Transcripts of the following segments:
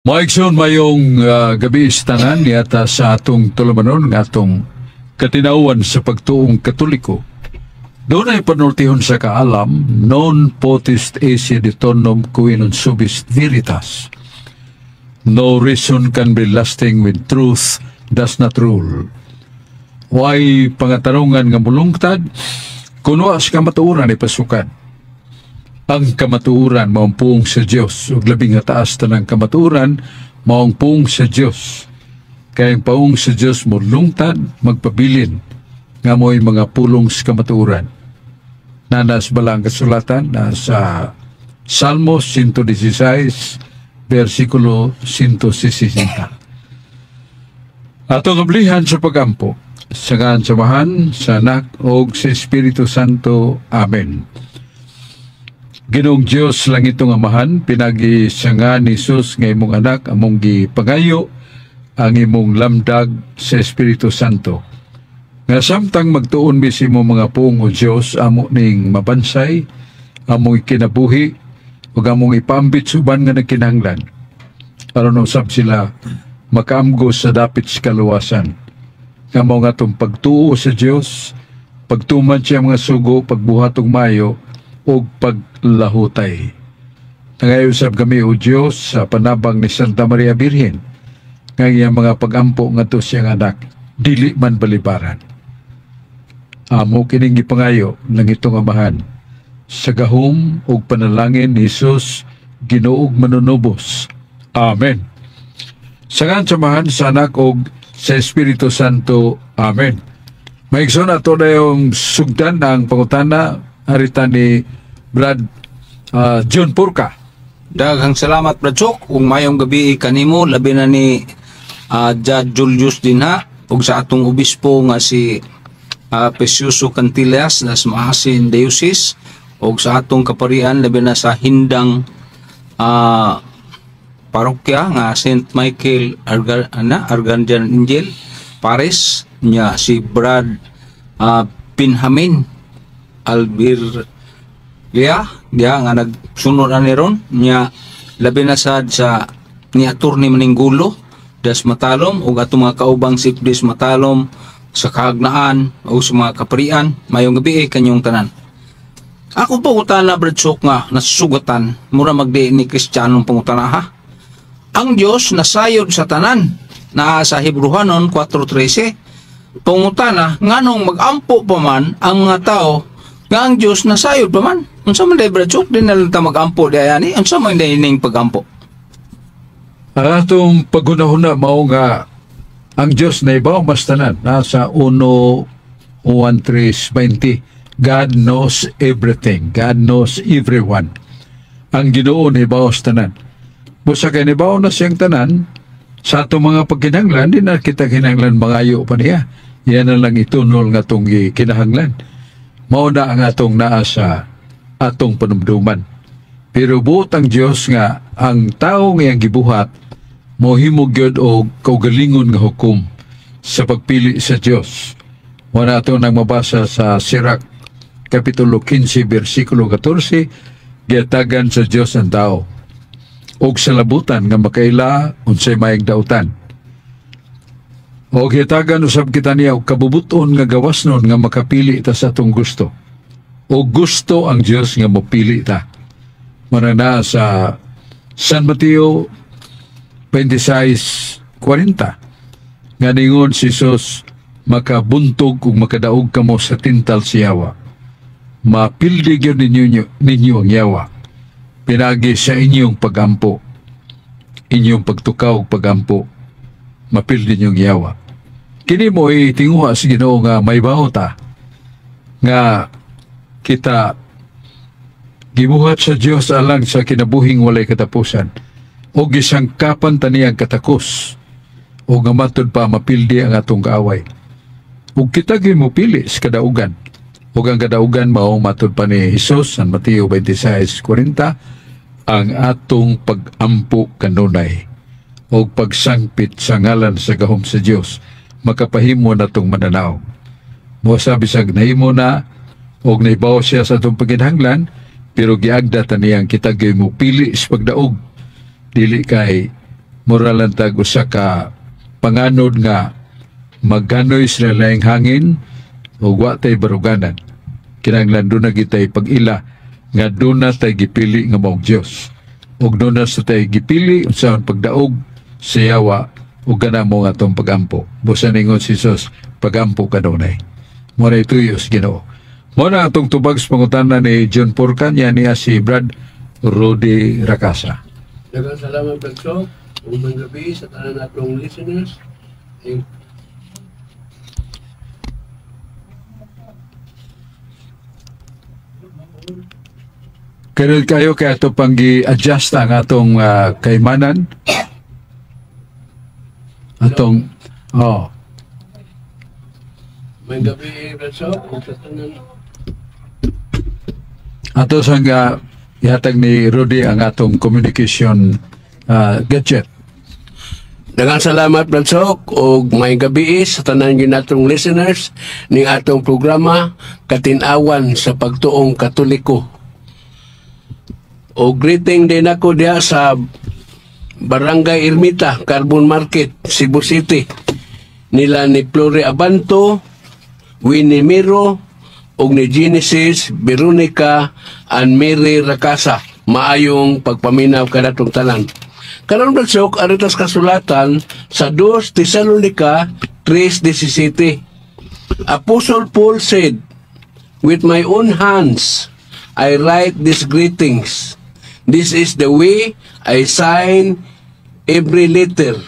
Mga igsoon, mayong gabi sa tanan yata sa atong tulumanon nga atong katinauan sa pagtuong Katoliko. Dunay panultihon sa kaalam, "Non potest esse diuturnum qui non subest veritas." No reason can be lasting when truth does not rule. Way pangatarungan nga mulungtad kung wa sa kamatuoran ipasukad. Ang kamatuoran maong puong sa Dios, ug labing nga taas tanang kamatuoran maong puong sa Dios. Kay ang paung sa Dios molungtad, magpabilin nga mo'y mga pulong sa kamatuoran. Naa sa Balaang Kasulatan na sa Salmos 116 versikulo 160. Atong ablihan sa pagampo sa ngalan sa Amahan, sa Anak ug sa Espiritu Santo. Amen. Ginoong Dios, langitong Amahan, pinagi sa ngalan ni Jesus nga imong anak, among gipangayo ang imong lamdag sa Espiritu Santo. Nga samtang magtuon mi sa imong mga puong, o Dios, amo ning mabansay, among ikinabuhi, ug among ipaambit sa uban nga nagkinahanglan, aron usab sila makaamgo sa dapit sa kaluwasan. Nga mao nga atong pagtuo sa Dios, pagtuman sa iyang mga sugo, pagbuhat og maayo, ug paglahutay. Nangayo usab kami, o Dios, sa panabang ni Santa Maria Birhen, nga iyang mga pagampo ngadto sa iyang anak, dili man balibaran. Amo kining gipangayo, langitong Amahan, sa gahom ug panalangin ni Jesus, Ginoo ug Manunubos. Amen. Sa ngalan sa Amahan, sa Anak ug sa Espiritu Santo. Amen. Mga igsoon, ato na yung sugdan ang pangutana harita ni Brad John Purka. Daghang salamat, Brad Sok, ug mayong gabi kanimo, labi na ni Judge Julius dinha ug sa atong obispo nga si Precioso Cantillas nas Maasin Diocese ug sa atong kaparian, labi na sa Hindang parokya nga St. Michael ana, Archangel Angel Paris nya si Brad Pinhamin Albir Lia diha nga nagsunod ani ron nya, labi na sad sa ni Attorney Maninggulo das Matalom ug atong mga kaubang Sipdis Matalom sa Kahagnaan o sa mga kaparian. Mayong gabi kanyong tanan. Ako pangutana, Brad Sok, nga nasugatan mura magdi ni Kristiyanong pangutana ha. Ang Dios nasayod sa tanan, naa sa Hebreohanon 4:13. Pangutana, nganong magampo pa man ang mga tao nga ang Dios nasayod pa man? Unsa man day, Brad Sok? Di na lang ta magampo di ani. Unsa man day ning pagampo? Ang atong paghunahuna mao nga ang Diyos nahibaw mas tanan. Nasa 1 Juan 3:20. God knows everything. God knows everyone. Ang Ginoo nahibaw sa tanan. Busa kay nahibaw na siyang tanan, sa atong mga pagkinahanglan, di na kita kinahanglan mangayo pa niya. Yan na lang itunol nga atong kinahanglan. Mao na ang atong naa sa atong panumduman. Pero buot ang Dios nga ang tao nga iyang gibuhat mohimo gyud og kaugalingon nga hukom sa pagpili sa Dios. Wala ato nang mabasa sa Sirach Kapitulo 15 versikulo 14, gihatagan sa Dios ang tao og salabutan nga makaila unsay maayong dautan. O gihatagan usab kita niya og kabubuton nga gawasnon nga makapili ta sa atong gusto. O gusto ang Dios nga mopili ta. Mana sa San Mateo 26:40 nga ningon si Jesus, "Makabuntog ug makadaog kamo sa tintal sa yawa. Mapildi gyud ninyo ang yawa pinaagi sa inyong pagampo, inyong pagtukaw ug pagampo, mapildi ninyong yawa." Kini mo tinguha sa Ginoo nga may ta nga kita gibuhat sa Dios alang sa kinabuhing walay katapusan o gisangkapan ta niyang katakos o nga matud pa mapildi ang atong kaaway ug kita gyud mopili sa kadaugan, ug ang kadaugan mao matud pa ni Hesus, San Mateo 26:40, ang atong pagampo kanunay o pagsangpit sa ngalan sa gahom sa Dios makapahimo natong mananaw. Mo sabi sa nahimo na og nahibaw siya sa atong paginhanglan, pero giagda ta niyang kita gyud mo pili sa pagdaog, dili kay Mura lang tag usa ka panganod nga magganoy sila laing hangin ug wa tay baruganan. Kinahanglan duna gitay pag-ila nga duna tay gipili nga maong Dios. Ug duna sa tay gipili unsaon pagdaog sa yawa ug kana mo nga atong pagampo. Busa ningon si Jesus, pagampo kanunay. Mo na ituyo sa Ginoo. Mo na atong tubag sa pangutana ni John Porcan, yan niya si Brad Rudy Rakasa. Daghang salamat, Brad Sok. Ug maayong gabi sa tanan natong listeners. Eh, Karon kayo kay ato pang gi-adjust ang atong kaymanan. Atong oh, Maayong gabi, Brad Sok, ug sa tanan. Ato sang ihatag ni Rudy ang atong communication gadget. Daghang salamat, Brad Sok, ug maayong gabi sa tanan gyud natong listeners ning atong programa Katin-awan sa Pagtuong Katoliko. O greeting din ako diha sa Barangay Ermita, Carbon Market, Cebu City. Nila ni Flore Abanto, Winnie Miro, ug ni Genesis, Veronica, and Mary Rakasa. Maayong pagpaminaw kanatong tanan. Karon, Brad Sok, aritas kasulatan sa 2 Tesalonica 3:17. Apostle Paul said, "With my own hands, I write these greetings. This is the way I sign every letter.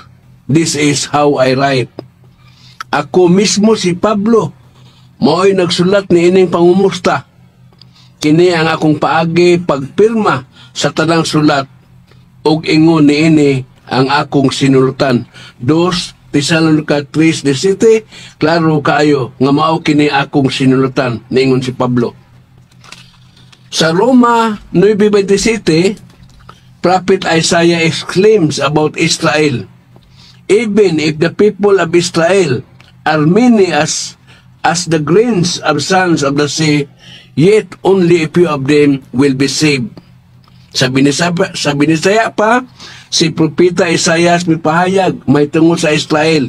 This is how I write." Ako mismo si Pablo, mao'y nagsulat ni ining pangumusta. Kini ang akong paagi pagpirma sa tanang sulat ug ingon niini ang akong sinulatan. 2 Tesalonica 3:17, klaro kaayo nga mao kini akong sinulatan, niingon si Pablo. Sa Roma 9:27, Prophet Isaiah exclaims about Israel, "Even if the people of Israel are many as the grains of sands of the sea, yet only a few of them will be saved." Sa Binisaya pa, si Propeta Isaias mipahayag may tungod sa Israel.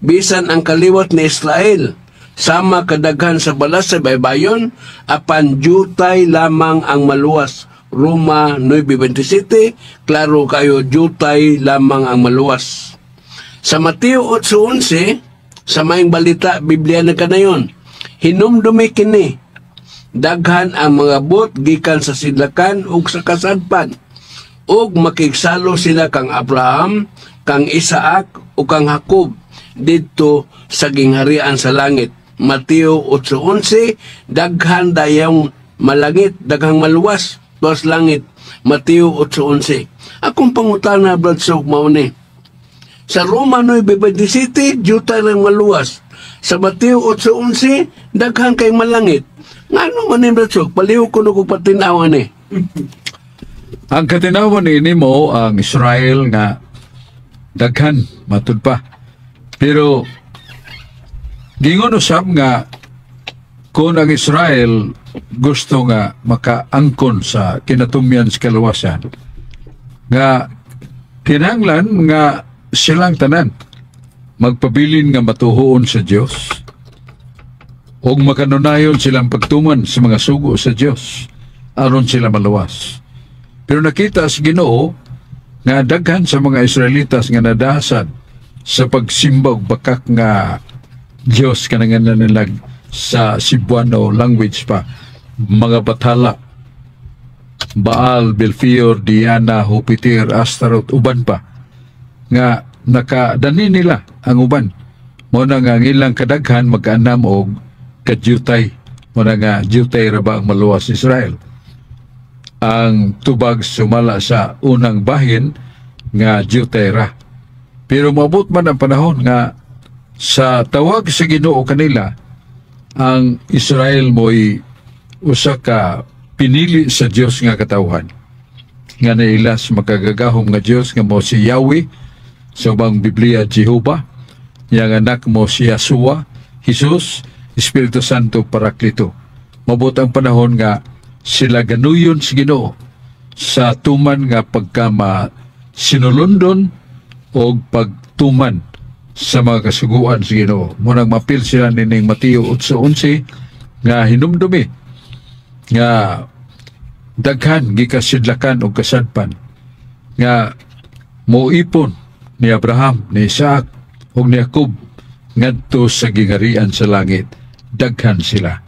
Bisan ang kaliwat ni Israel, sama kadaghan sa balas sa baybayon, apan jutay lamang ang maluwas. Roma 9:27, klaro kayo, jutay lamang ang maluwas. Sa Mateo 8:11, sa Maayong Balita, Biblia na kanayon, hinumdumi kini, daghan ang mga bot gikan sa sidlakan ug sa kasadpan, ug makigsalo sila kang Abraham, kang Isaac ug kang Jacob didto sa gingharian sa langit. Mateo 8:11, daghan dayong malangit, daghang maluwas tuas langit. Mateo 8:11. Akong pangutana, Brad Sok, mao ni. Sa Roma 9:27, jutay lang maluwas. Sa Mateo 8:11, daghan kay malangit. Ngano man ni, Brad Sok? Palihog ko kung patinawan ni. Ang katinawan ni mo ang Israel nga daghan matud pa. Pero gingon usab nga kung ang Israel gusto nga makaangkon sa kinatumyan sa kaluwasan nga kinahanglan nga silang tanan magpabilin nga matuhoon sa Dios ug makanunayon silang pagtuman sa mga sugo sa Dios aron sila maluwas. Pero nakita sa Ginoo nga daghan sa mga Israelitas nga nadasad sa pagsimba og bakak nga Dios, kanang nga nilag sa Cebuano language pa, mga bathala, Baal, Belfior, Diana, Jupiter, Astaroth, uban pa nga nakadani nila ang uban. Mo na nga ang ilang kadaghan magkaanam og kadyutay. Mo na nga jutay ra ba ang maluwas Israel? Ang tubag sumala sa unang bahin nga jutay ra. Pero maabot man ang panahon nga sa tawag sa Ginoo kanila, ang Israel mo'y usa ka pinili sa Dios nga katawhan nga nailas makagagahom nga Dios nga mo si Yahweh, sa ubang Biblia Jehovah, iyang anak mo si Yeshua, Jesus, Espiritu Santo, Paraklito. Mabot ang panahon nga sila ganuyon sa Ginoo sa tuman nga pagkama sinulundon. og pagtuman sa mga kasuguan sa Ginoo. Munang mapil sila nining Mateo 8:11 nga hinumdumi nga daghan gikasidlakan og kasadpan nga moipon ni Abraham, ni Isaac ug ni Jacob ngadto sa gingarian sa langit. Daghan sila.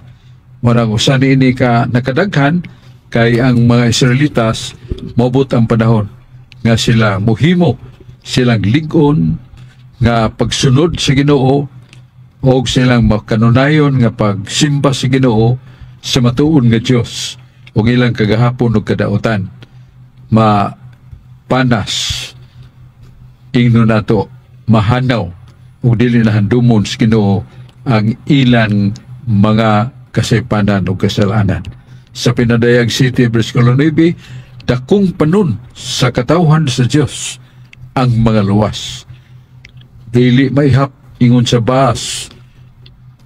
Murang usa niini ka nakadaghan kay ang mga Israelitas, moabot ang panahon nga sila muhimo silang lig-on nga pagsunod sa Ginoo og silang makanunayon nga pagsimba sa Ginoo, sa matuon nga Dios, ug ilang kagahapon ug kadautan ma panas, ingno nato, mahanaw ug dili na handumon sa Ginoo ang ilang mga kasaypanan ug kasalanan. Sa Pinadayag City, versikulo 9, dakong panon sa katawhan sa Dios ang mga luwas. Dili maihap ingon sa baas,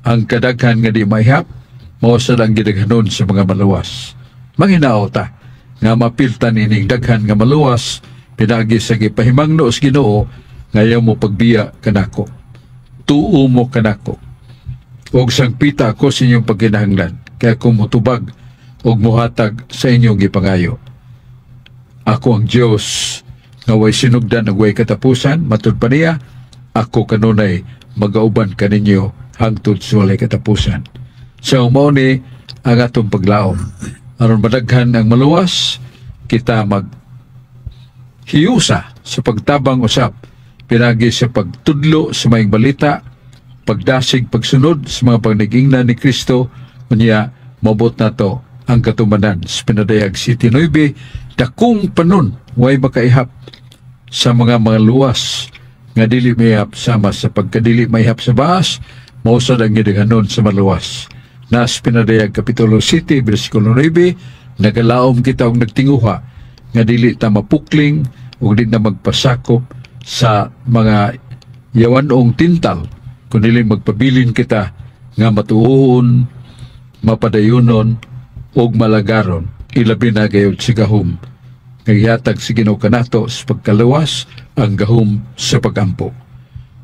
ang kadaghan nga di maihap, mao sad ang gidaghanon sa mga maluwas. Manghinaot ta nga mapiltan ining daghan nga maluwas pinagi sa gipahimangno sa Ginoo nga ayaw mo pagbiya kanako. Tuo mo kanako. Og sangpita ako sa inyong pagkinahanglan, kaya ako mutubag og muhatag sa inyong gipangayo. Ako ang Dios nga way sinugdan ug way katapusan, matud pa niya, ako kanunay magauban kaninyo hangtod sa walay katapusan. So mao ni ang atong paglaom. Aron madaghan ang maluwas, kita mag hiyusa sa pagtabang usap pinagi sa pagtudlo sa maayong balita, pagdasig pagsunod sa mga panagingnan ni Kristo, unya mabot nato ang katumanan sa Pinadayag City 9, dakong panon way makaihap sa mga luwas nga dili mayap sama sa pagkadili maihap sa baas, mao sad ang gidaghanon sa maluwas. Nas Pinadayag Kapitulo City, versikulo 9, nagalaom kita og nagtinguha nga dili ta mapukling ug di na magpasakop sa mga yawanong tintal, kundi magpabilin kita nga matuohon, mapadayunon ug malagaron, ilabi na gayud sa gahom nga gihatag sa Ginoo kanato sa pagkaluwas, ang gahom sa pagampo.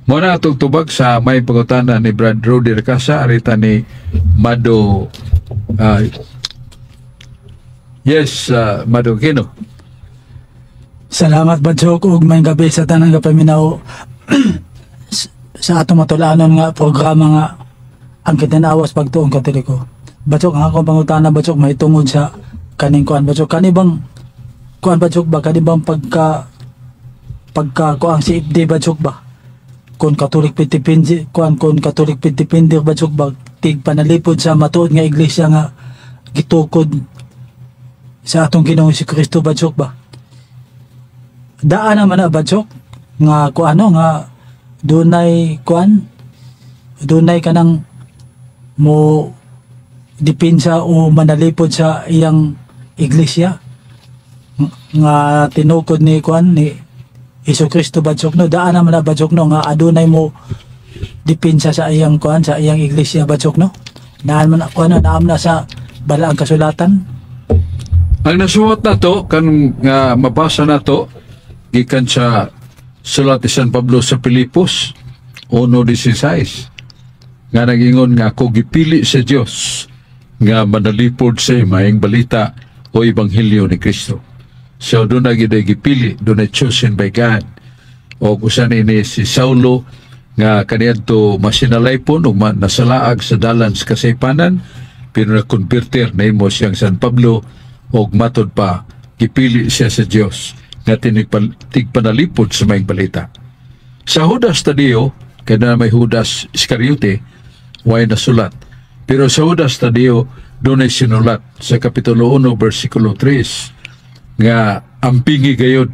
Mao na atong tubag sa may pangutana ni Brad Rudy Racasa, arita ni Mado, yes, Mado Kino. Salamat, Badsok, ug maayong gabi sa tanang kapaminaw sa atong matulanon nga programa nga Ang Kitanawas Pagtuong Katoliko. Badsok, ang akong pangutana, Badsok, mahitungod sa kaning kuan, Badsok, kani bang kuan, Badsok, ba, kani bang pagka pagka kuang CFD, Badsok, ba, kung Catholic Pitipindi kuan, kung Catholic Pitipindi, Badsok, ba, tig panalipod sa matuod nga iglesia nga gitukod sa atong Ginoong si Kristo, Badsok, ba, daan naman na, Badsok, nga ku ano nga dunay kuan, dunay kanang mo dipinsa o manalipod sa iyang iglesia nga tinukod ni kuan, ni Hesus Kristo, Badsok, no? Daan naman na, Badsok, no, nga adunay mo dipinsa sa iyang kuan, sa iyang iglesia, Badsok, no? Naan man kuan, no, naam na sa balaang kasulatan. Ang nasuwat nato kan nga mabasa nato gikan sa sulat ni San Pablo sa Pilipos 1:16 nga nagingon nga ako gipili sa Dios nga manalipod sa maayong balita o ebanghelyo ni Kristo. So doon na gid gipili, doon na chosen by God. O usa ni si Saulo nga kaniadto masinalaypon ug nasalaag sa dalan sa kasaypanan, pero na converter na imo siyang San Pablo og matod pa gipili siya sa Dios nga tigpanalipod sa maayong balita. Sa Judas Tadeo, kay na may Judas Iscariote, way nasulat. Pero sa Judas Tadeo, doon ay sinulat sa Kapitulo 1, versikulo 3, nga ampingi gayod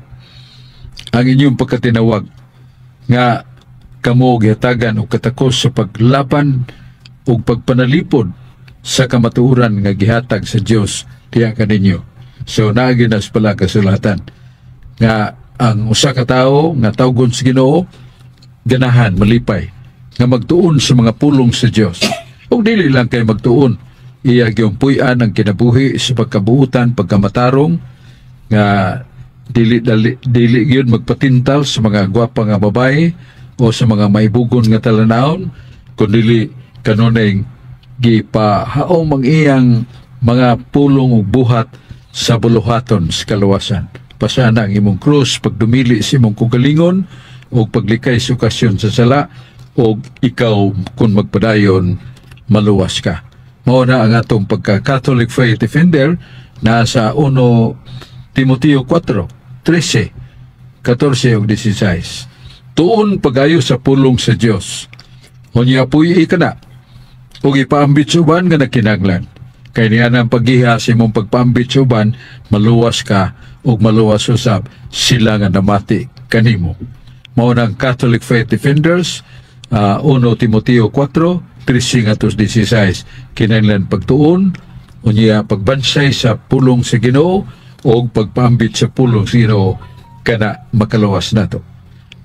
ang inyong pagkatinawag nga kamo gihatagan og katakos sa paglaban ug pagpanalipod sa kamatuoran nga gihatag sa Dios diha kaninyo. So naagi na sa pala kasulatan nga ang usa ka tawo nga tawgon sa Ginoo ganahan malipay nga magtuon sa mga pulong sa Dios. Ug dili lang kay magtuon, iya gyud puy-an ang kinabuhi sa pagkabuutan, pagkamatarong nga Dili dali, dili gyud magpatintal sa mga gwapa nga babae o sa mga maibugon nga talanawon, kundi kanunay gipahaom ang iyang mga pulong ug buhat sa buluhaton sa kaluwasan. Pasana ang imong krus, pagdumili sa imong kaugalingon ug paglikay sa okasyon sa sala, ug ikaw kung magpadayon, maluwas ka. Mao na ang atong pagka-Catholic Faith Defender na sa 1 Timoteo 4, 13, 14 ug 16. Tuon pagayo sa pulong sa Dios. Unya puyi ka na ug ipaambit sa uban nga nagkinahanglan. Kay niya ang paggiha sa imong pagpaambit sa uban, maluwas ka ug maluwas usab sila nga namati kanimo. Mao nang Catholic Faith Defenders, 1 Timoteo 4, 13 ngadto 16. Kinahanglan pagtuon, unya pagbansay sa pulong sa Ginoo ug pagpaambit sa pulong sa Ginoo kana makaluwas nato.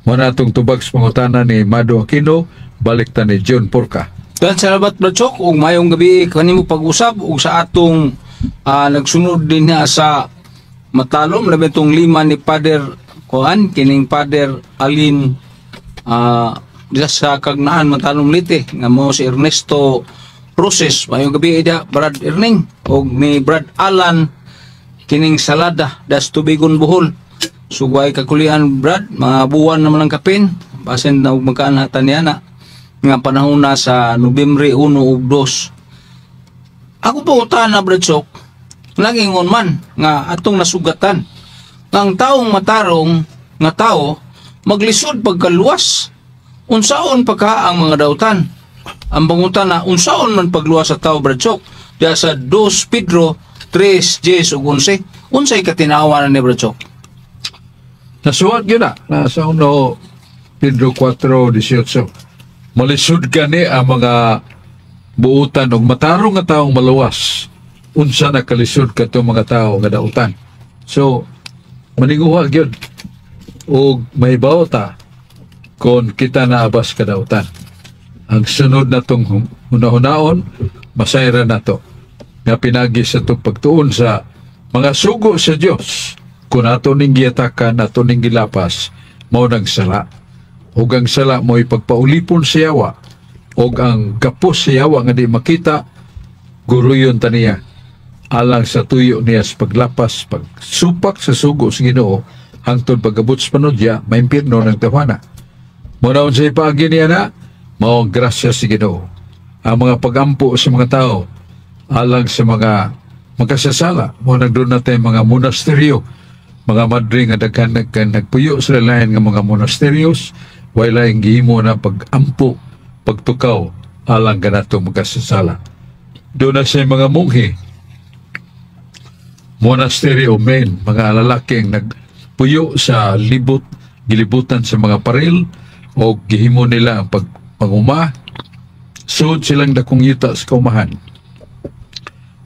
Mao na atong tubag sa pangutana ni Mado Aquino, balik ta ni John Porca. Daghang salamat, Brad Chok, ug maayong gabi kanimo pag-usab ug sa atong nagsunod din na sa Matalom, labi itong lima ni Father kuan kining Father Alin dira sa Kagnaan, Matalom, Leyte, nga mo si Ernesto Roses. Maayong gabi ida, Brad Erning, ug ni Brad Alan kining Salada das Tubigon, Bohol. Sugay kakulian, Brad, mga buwan naman ang kapin basin na og magkaan niya na nga panahon na sa Nobyembre 1 ug 2. Ako po na, Brad Sok, nagingon man nga atong nasugatan nga ang taong matarong nga tao maglisod pagkaluwas. Unsaon pa ka ang mga dautan? Ang pangutana, unsaon man pagluwas sa tao, Brad Sok? Diya sa 2 Pedro 3, 10 ug 11. Unsay katinawan ni Brad Sok? Nasuwat gyud na nasa 1 Pedro 4:18. Malisod gani ang mga buutan og matarong nga taong maluwas. Unsa na kalisod katong mga tao nga dautan? So, maninguha gyud og mahibaw ta kon kita naabas kadautan. Ang sunod na tong hunahunaon, masayra nato nga pinagi sa itong pagtuon sa mga sugo sa Dios. Kung ato ning giyatakan, ato ning gilapas, mao nang sala. Ug ang sala mo'y pagpaulipon sa yawa, ug ang gapos sa yawa nga di makita, guruyon ta niya alang sa tuyo niya sa paglapas, pagsupak sa sugo sa Ginoo, hangtod pagabot sa panudya, maimpirno ng tawhana. Mao na unsay paagi niya na, mao ang grasya sa Ginoo. Ang mga pagampo sa mga tao, alang sa mga magkasasala, mao nagdoon natin mga monasteryo, mga madre nga daghan nagpuyo sa lain nga mga monasteryos, way laing gihimo na pagampo, pagtukaw, alang kanato magkasasala. Doon na siya mga munghi, monastery of men, mga lalaking nagpuyo sa libot, gilibutan sa mga paril, o gihimo nila ang pagpanguma, suod silang dakong yuta sa kaumahan,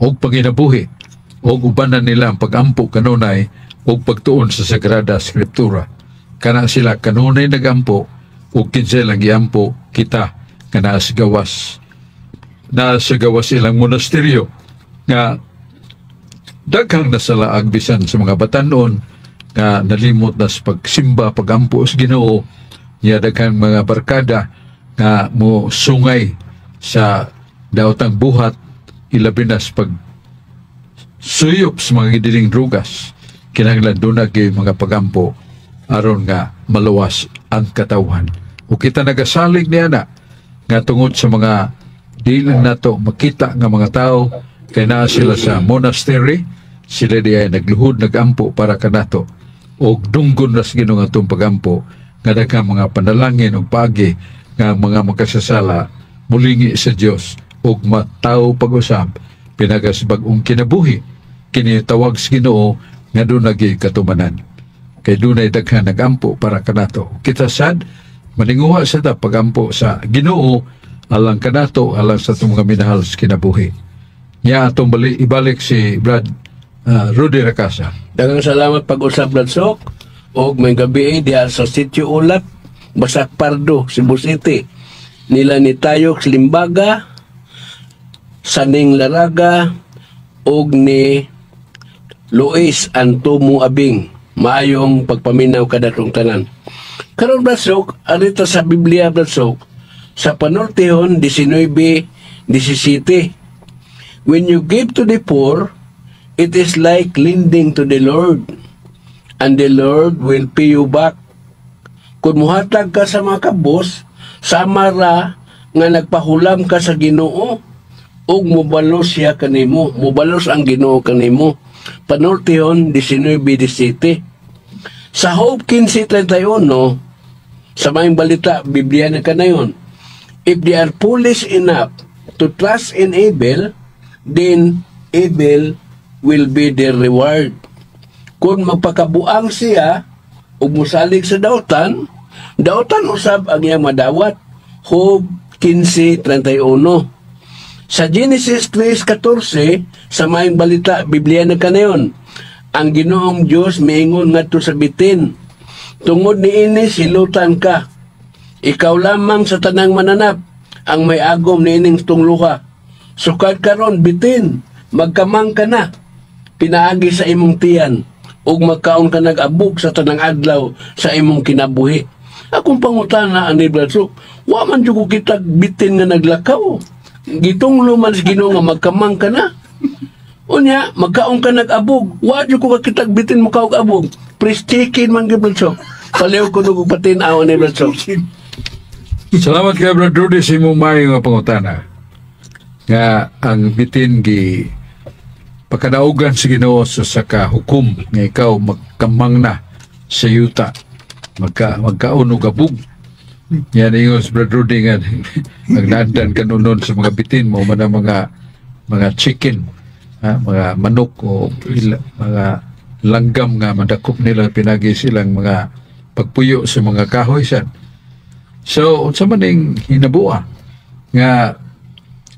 og panginabuhi, og ubanan nila ang pagampo kanunay, og pagtuon sa Sagrada Skriptura. Kana sila kanunay nagampo, ug kinsa lang giampo kita nga naa sa gawas. Naa sa gawas ilang monasteryo nga daghang nasalaag bisan sa mga batanon nga nalimot na sa pagsimba, pagampo sa Ginoo niya, daghang mga barkada nga mo sungay sa daotang buhat, ilabi na sa pag suyop sa mga gidiling drugas. Kinahanglan duna gyud mga pagampo aron nga maluwas ang katawhan. Ug kita nagasalig niya na nga tungod sa mga di lang nato makita nga mga tao, kay naa sila sa monastery, sila di ay nagluhod, nagampo para kanato, og dunggon na sa Ginoo nga atong pagampo nga daghang mga panalangin ug paagi nga ang mga makasasala mulingi sa Dios ug matawo pag-usab pinagas bag-ong kinabuhi. Kini tawag sa Ginoo nga duna gyud katumanan kay dunay daghan nagampo para kanato. Kita sad maninguha sa ta pagampo sa Ginoo alang kanato, alang sa atong mga minahal sa kinabuhi. Nya atong ibalik si Brad Rudy Racasa. Daghang salamat pag-usab, Brad Sok. Og may gabi diha sa Sitio Ulat, Basak Pardo, Cebu City. Nila ni Tayok Limbaga, Saning Laraga, og ni Luis Antomo Abing. Maayong pagpaminaw kanatong tanan. Karon, Brad Sok, arita sa Biblia, Brad Sok, sa Panultihon 19:17. When you give to the poor, it is like lending to the Lord, and the Lord will pay you back. Kung muhatag ka sa mga kabos, sama ra nga nagpahulam ka sa Ginoo, ug mobalos siya kanimo, mobalos ang Ginoo kanimo. Panultihon 19:17. Sa Job 15:31, sa Maayong Balita, Biblia na kanayon, if they are foolish enough to trust in evil, then evil will be their reward. Kung magpakabuang siya ug mosalig sa dautan, dautan usab ang iyang madawat. Job 15:31. Sa Genesis 3:14, sa Maayong Balita, Biblia na kanayon, ang Ginoong Dios miingon ngadto sa bitin, "Tungod niini silutan ka. Ikaw lamang sa tanang mananap ang may agom niining tungluha. Sukad karon, bitin, magkamang ka na pinaagi sa imong tiyan ug magkaon ka nag-abog sa tanang adlaw sa imong kinabuhi." Akong pangutana ani, Brad Sok, wa man jud ko kita bitin nga naglakaw. Gitunglo man sa Ginoo nga magkamang ka na. Unya, magkaon ka nag-abog. Wa jud ko kakitag bitin mo kaog abog. Fresh chicken man gyud, Brad Sok. Paliw ko og patin-aw ni Brad Sok. Salamat kay Brad Rudy sa imong maayo nga pangutana. Nga ang bitin gi pakadaugan sa Ginoo sa saka hukom nga ikaw magkamang na sa yuta. Magkaon og abog. Yan ingon si Brad Rudy nga nagnaandan kanunon sa mga bitin mo man ang mga chicken, ha, mga manok o mga langgam nga madakop nila pinagi silang mga pagpuyo sa mga kahoy sad. So, unsa man ning hinabua nga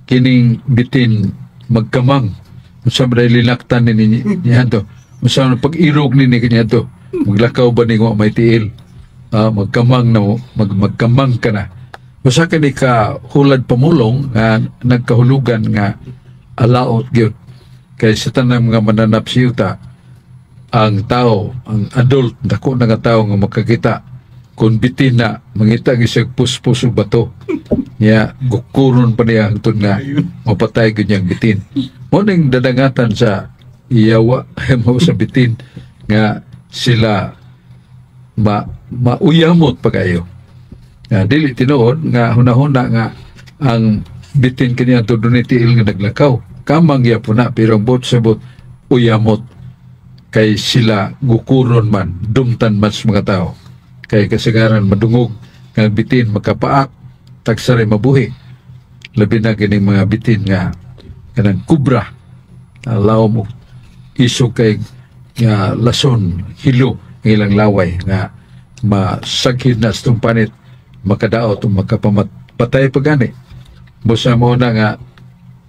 kining bitin magkamang, unsa man dahil linaktan ni niya to, unsa man pag-irog ni niya to, maglakaw ba ni wa may tiil? Ah, magkamang na mo, magkamang ka na. Usa kani ka hulad pamulong nga nagkahulugan nga alaot gyud kay sa tanang mga mananap sa yuta, ang tao, ang adult, dako na nga tao nga makakita kung bitin na mangita gyud siya puspos og bato niya, gukuron pa niya hangtod nga mapatay gyud niyang bitin. Mo ning dadangatan sa iyawa mo sa bitin nga sila mauyamot pa kayo nga dili tinuod nga hunahuna nga ang bitin kaniya dunay tiil nga naglakaw. Kamang gyapon na, pero ang buot sabot, uyamot kay sila, gukuron man, dumtan man sa mga tao kay kasagaran madungog nga ang bitin makapaak, tagsaray mabuhi, labi na kining mga bitin nga kanang kubra, lawom og isog kay nga lason, hilo ang ilang laway nga masaghid na sa panit, makadaot o makapamatay pa gani. Busa mo na nga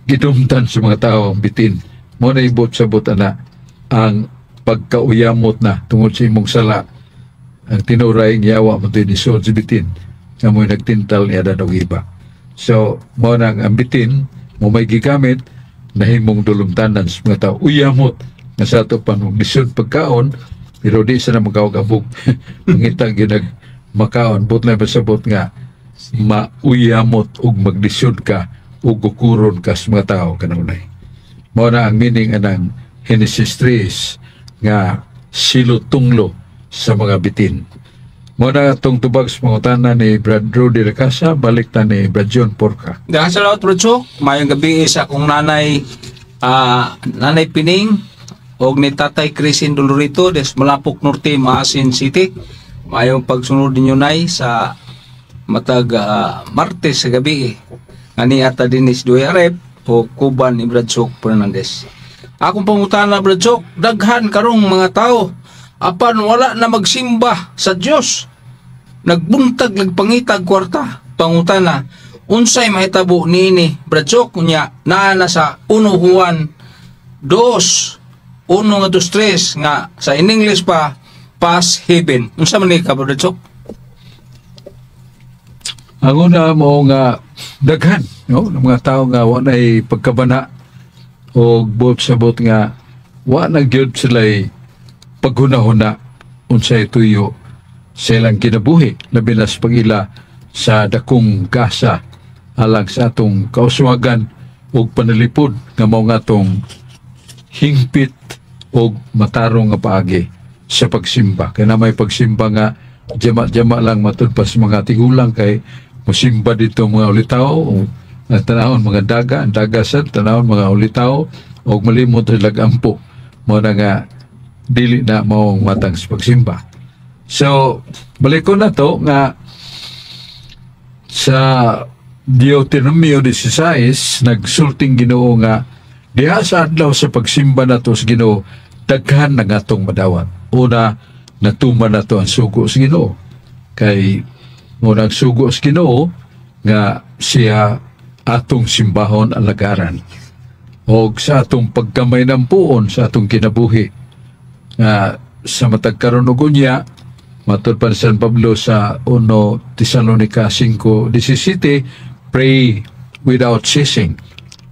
gidumtan sa mga tao ang bitin. Mo na ibot sa ana ang pagkauyamot na tungod sa imong sala. Ang tinuray yawa mo ni sa bitin nga mo'y nagtintal ni Adan og Eva. So, mo na ang bitin mo may gigamit nahimong dulumtanan sa mga tao. Uyamot nga sa ato pa nung lisod pagkaon, pero di sa na magkaog-abog. Mangita ginag makaon, but na pasabot nga mauyamot ug maglisod ka ug gukuron ka sa mga tao kanunay. Mao na ang meaning anang Genesis 3 nga silo tunglo sa mga bitin. Mao na atong tubag sa pangutana ni Brad Rudy Racasa, balik ta ni Brad John Porca. Daghang salamat, Brad Sok. Maayong gabi sa akong nanay, Nanay Pining og ni Tatay Crisin Dolorito des Malapok Norte, Maasin City. Maayong pagsunod ninyo, Nay, sa matag Martes sa gabi. Ngani ata dinis Duy Arep o Kuban ni Brad Sok Fernandez. Akong pangutana, Brad Sok, daghan karong mga tao apan wala na magsimba sa Dios. Nagbuntag nagpangitag kwarta. Pangutana, unsay mahitabo niini, Brad Sok? Unya naa na sa 1 Juan 2 1 nga 2 3 nga sa in English pa pass heaven. Unsa man ni ka, Brad Sok? Ang una mo nga daghan, no, ng mga tao nga wa nay pagkabana o buot sabot nga wa na gyud sila'y paghunahuna. unsay tuyo sa ilang kinabuhi, labi na sa pag-ila sa dakong gasa alang sa atong kauswagan ug panalipod nga mao nga atong hingpit og matarong nga paagi sa pagsimba. Kaya na may pagsimba nga jama-jama lang, matud pa sa mga tigulang kay musimba dito mga ulitaw o ang tanahon mga daga, ang daga sad tanahon mga ulitaw o malimot sila ampo. Mao na nga dili na mao ang matang sa pagsimba. So, balik ko na to nga sa Deuteronomio 16, nagsulting Ginoo nga diha sa adlaw sa pagsimba nato sa Ginoo, daghan na atong madawat. Una, natuman nato ang sugo sa Ginoo. Kay unang sugo sa Ginoo nga siya atong simbahon, alagaran. Og sa atong pagkamay ng puon sa atong kinabuhi nga sa matag karon ug unya, matud pa ni San Pablo sa 1 Tesalonica 5:17, "Pray without ceasing."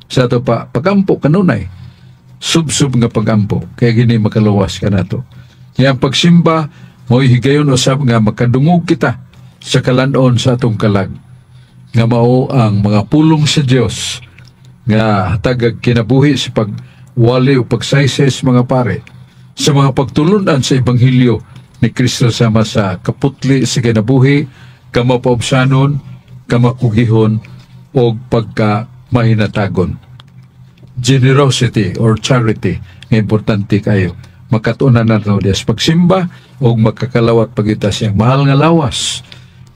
Sa ato pa pagampo kanunay, subsob nga pagampo kaya gini makaluwas ka nato. Yang pagsimba mo'y higayon usab nga makadungog kita sa kalanon sa atong kalag nga mao ang mga pulong sa Dios nga hatagag kinabuhi sa pagwali o pagsaysay sa mga pare sa mga pagtulunan sa Ebanghelyo ni Kristo sama sa kaputli sa kinabuhi, kamapaubsanon, kamakugihon o pagka mahinatagon. Generosity or charity nga importante kayo. Makatunan nato diya sa pagsimba o makakalawat pagita siyang mahal nga lawas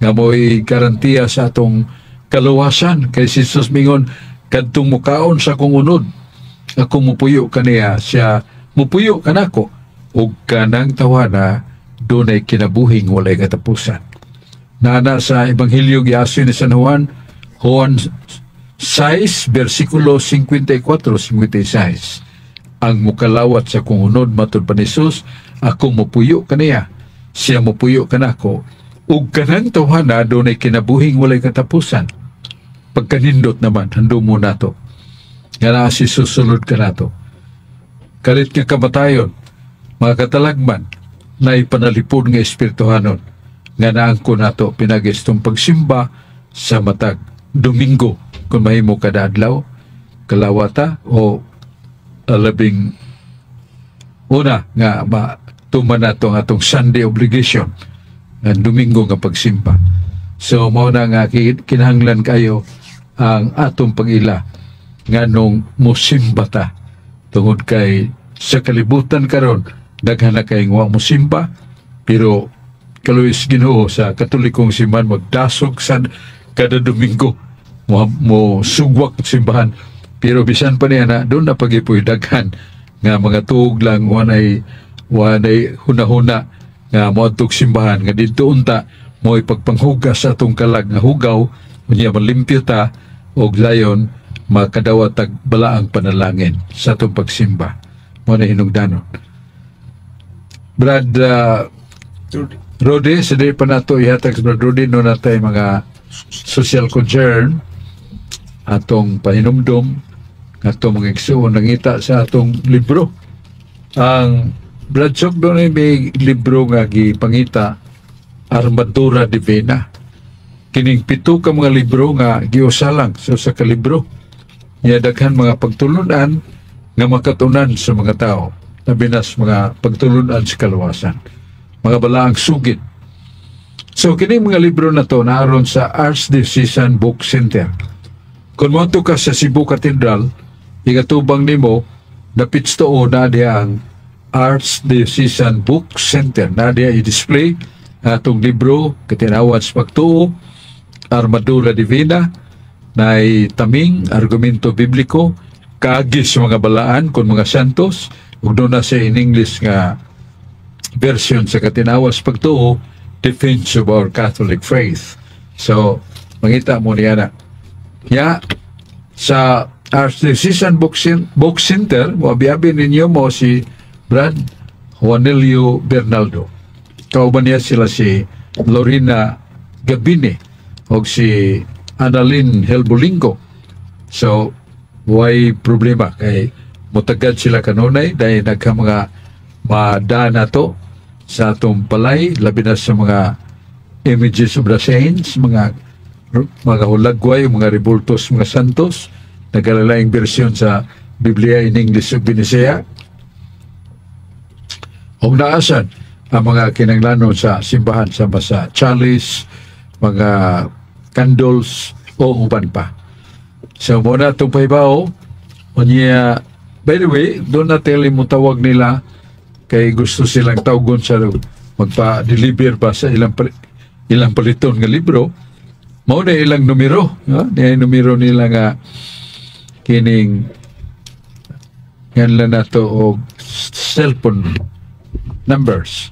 nga mo'y garantiya sa atong kaluwasan, kay si Jesus mingon, "Kadtong mukaon sa akong unod, ako mupuyo kaniya, siya mupuyo kanako, ug kanang tawana dunay kinabuhing walay katapusan." Nana sa Ebanghelyo giasoy ni San Juan, Juan 6 versikulo 54 56, "Ang mukalawat sa akong unod," matud pa ni Jesus, "ako mupuyo kaniya, siya mupuyo kanako, ug kanang tawhana dunay kinabuhing walay katapusan." Pagkanindot naman handumo nato nga naa si susulod kanato kalit nga kamatayon, mga katalagman, na ipanalipod nga espirituhanon nga naangko nato pinagistong pagsimba sa matag Domingo, kung mahimo kada adlaw kalawata o labing una nga matuman nato ang atong Sunday obligation nga Domingo nga pagsimba. So mao na nga kinahanglan kayo ang atong pag-ila nganong musimba ta, tungod kay sa kalibutan karon daghan na kay wa musimba, pero kaluoy Ginoo sa Katolikong simbahan magdasog sa kada Domingo, mo sugwak ang simbahan. Pero bisan pa niya na doon na pagipoy daghan nga mga tuog lang, wanay hunahuna nga moadtog simbahan nga didto unta mo ipagpanghugas sa atong kalag nga hugaw, unya malimpyo ta og layon makadawat tag balaang panalangin sa atong pagsimba. Mo na hinungdanon. Brad Rodi, sa di pa nato ihatag sa Brad Rodi, no, natay mga social concern atong pahinumdom atong mga igsuon nangita sa atong libro. Ang Brad Chok, doon ay may libro nga gipangita, Armadura Divina. Kining pito ka mga libro nga giusa lang sa usa ka libro. Nya daghan mga pagtulunan nga makatunan sa mga tao, labi na sa mga pagtulunan sa kaluwasan, mga balaang sugid. So kini mga libro na to naaron sa Archdiocesan Book Center. Kung moadto ka sa Cebu Cathedral, ikatubang nimo dapit sa tuo na diha ang Archdiocesan Book Center. Na diha i-display atong libro, Katinawan sa Pagtuo, Armadura Divina, na taming argumento bibliko, kaagi sa mga balaan kon mga santos, ug doon na sa in English nga version sa Katinawan sa Pagtuo, Defense of Our Catholic Faith. So, mangita mo niya na. Ya, sa Archdiocesan Book Center, moabi-abi ninyo mo si Brad Juanilio Bernaldo. Kauban niya sila si Lorena Gabine o si Annalyn Helbolingo. So, way problema kay mutagad sila kanunay dahil nagka mga madaan na to. sa atong balay, labi na sa mga images of the saints, mga hulagway, mga rebultos, mga santos, nagkalalaing bersyon sa Biblia in English ug Binisaya. Og naasan ang mga kinanglanon sa simbahan sama sa chalice, mga candles o uban pa. So mao na itong pahibaw. Unya, by the way, doon na tele mo tawag nila kay gusto silang tawgon sa magpa-deliver pa sa ilang paliton nga libro. Mao na ilang numero, ha? Niya numero nila nga kining nganlan nato og cellphone numbers: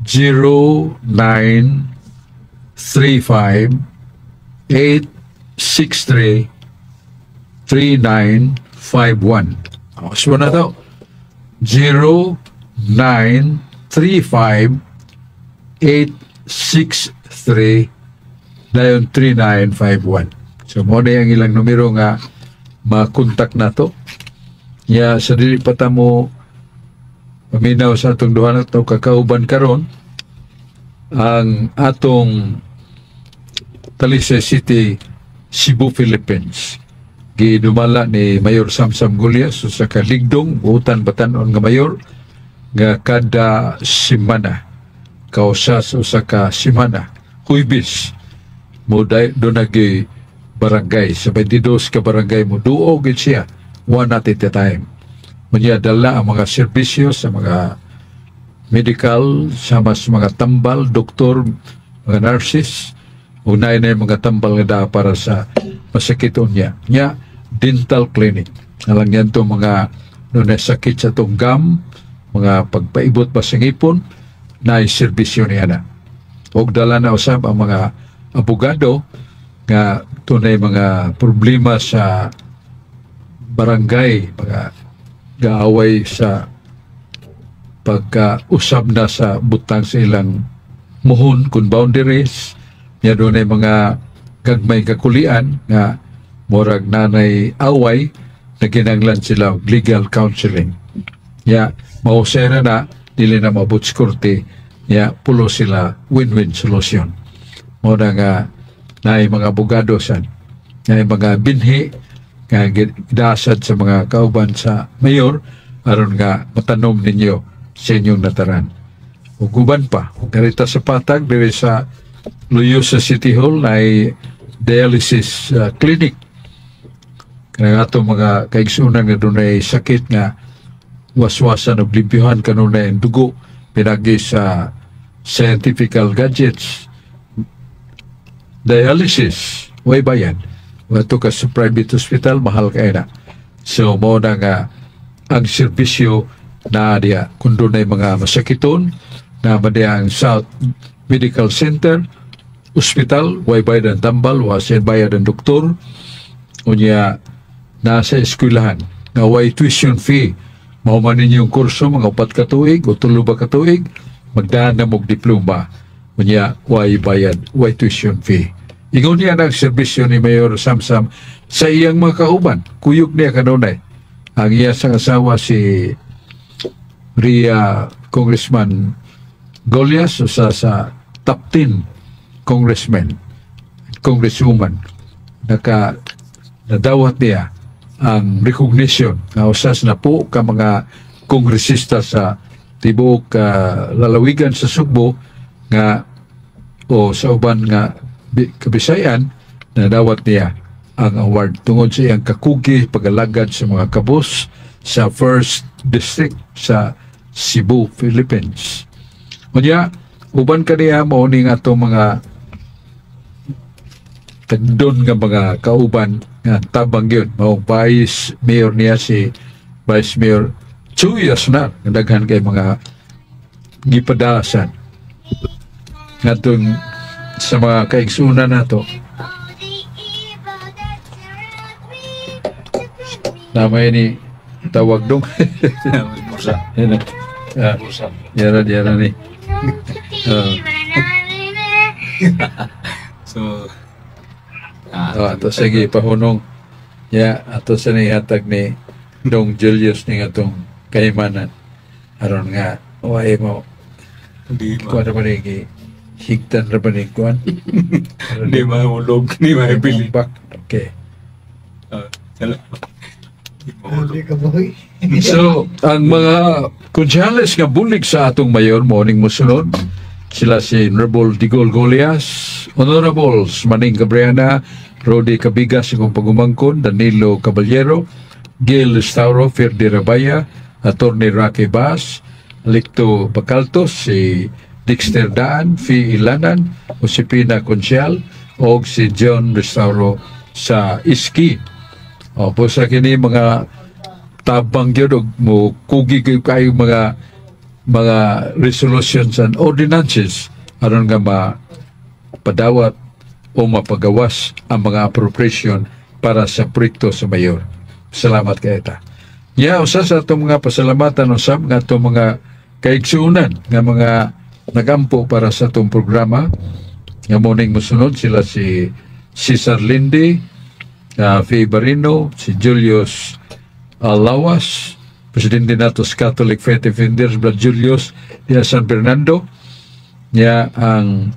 0935 863 3951. O, so na to. 0935 863 dayon 3951. So mao na yung ilang numero nga makontak nato. Ya, sa dili pa ta mo paminaw sa atong duha na to kakauban karon, ang atong Talisay City, Cebu, Philippines. Gidumala ni Mayor Samsam Gullas sa kaligdong buutan batanon nga mayor nga kada simana, kausa sa usa ka simana, Huybis, mo dunay barangay sa 22 ka barangay, mo duo gid siya one at a time. Unya dala ang mga serbisyo sa mga medical, sama sa mga tambal, doktor, mga nurses, ug naay na yung mga tambal nga daa para sa masakit unya. Nya, dental clinic. Alang yan to mga nung sakit sa atong gum, mga pagpaibot pa sa ngipon, na serbisyo niya na. Og dala na usab ang mga abogado nga tunay mga problema sa barangay, mga gaaway sa pagkausab na sa butang sa ilang muhon kung boundaries niya, doon ay mga gagmay kakulian nga murag nanay away na kinanglan sila og legal counseling. Ya, mahusay na na, dili na maabot sa korte, ya, pulo sila win-win solution. Mao na nga naay mga abogado sad, naay mga binhi nga gidasad sa mga kauban sa mayor aron nga matanom ninyo sa inyong nataran. Ug uban pa, karita sa patag diri sa Luyosa City Hall ay dialysis clinic. Kanang ato mga kaigsunan nga dunay sakit nga waswasan og limpyuhan kanunay ang dugo pinagi sa scientific gadgets, dialysis, way bayad. Wato ka sa private hospital, mahal kay na. So mao na nga ang serbisyo na diya kung dunay mga masakiton na diya ang South Medical Center Hospital, way bayad ang tambal, wa bayad ang doktor. Unya nasa eskwelahan nga way tuition fee. Mao man ninyong kurso mga 4 ka tuig o 3 ba ka tuig, magdaan na mog diploma. Unya way bayad, way tuition fee. Ingon niya ang serbisyo ni Mayor Samsam sa iyang mga kauban. Kuyog niya kanunay. Ang iya sang asawa si Ria Congressman Golias, usa sa top 10 congressmen, congresswoman, naka nadawat niya ang recognition nga usas na po ka mga kongresista sa tibuok lalawigan sa Sugbo nga o sa uban nga Kabisayan, nadawat niya ang award tungod sa iyang kakugi pagalagad sa mga kabus sa First District sa Cebu, Philippines. Unya, uban kaniya, mao ning atong mga tagdon nga mga kauban nga tabang gyud, mao Vice Mayor niya si Vice Mayor 2 years na nga daghan kay mga gipadasan ngadtong sa mga kaigsunan nato namay ni tawag dong. Bursa. Yan na. Ah, Bursa. Yara yara ni. Ah. So, ah, Oh, ato sige pahunong. Ya, ato sa nihatag ni Dong Julius ni atong kaimanan. Aron nga way mo. Di ba? Kuan naman eh, higtan ra ba ni kuan? Di mahulog, di mahibili. Back. Okay. Ah, salamat. Di mahulog. Hindi ka boy. So, ang mga konsehales nga bulig sa atong mayor morning mosunod, sila si Honorable Digol Golias, Honorables Maning Gabriana, Rodi Cabigas akong pagumangkon, Danilo Caballero, Gil Estauro, Ferdi Rabaya, Attorney Rocky Bass, Licto Bacaltos, si Dexter Daan, Fi Ilanan, Josepina Consial, o si John Restauro sa Iski. O, po sa kini mga tabang gyud og mo kugi gyud kayo mga resolutions and ordinances aron nga mapadawat o mapagawas ang mga appropriation para sa proyekto sa mayor. Salamat kay ta. Ya, usa sa atong mga pasalamatan usab nga atong mga kaigsuonan nga mga nagampo para sa atong programa nga morning mosunod, sila si Cesar Lindi, Faye Barino, si Julius Lawas, Presidente nato sa Catholic Faith Defenders, Brad Julius de San Fernando, niya ang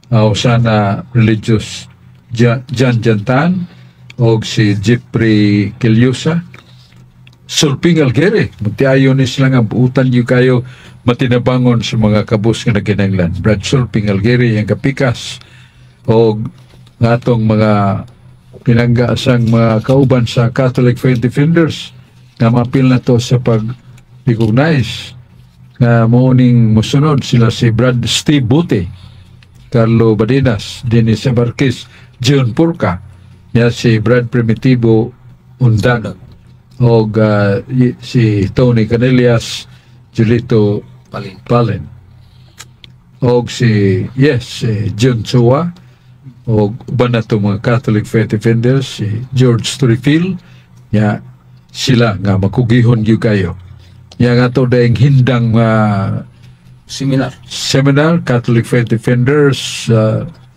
Osana Religious Jan Jantan, og si Jeffrey Kilyosa, Sulping Algere, magtiayon ni sila nga buutan yu kayo matinabangon sa mga kabus nga nagkinahanglan. Brad Sulping Algere, yung kapikas, og nga atong mga pinangga sang mga kauban sa Catholic Faith Defenders nga mapil na to sa pag-recognize nga morning musunod, sila si Brad Steve Buti, Carlo Badinas, Dennis Abarquez, John Purca, ya si Brad Primitivo Undag, og si Tony Canelias, Julito Palin. Palin. Og si, yes, si John Chua, og uban na to mga Catholic Faith Defenders, si George Trifil, ya sila nga makugihon gyud kayo. Ya nga to daing hindang Seminar. Seminar Catholic Faith Defenders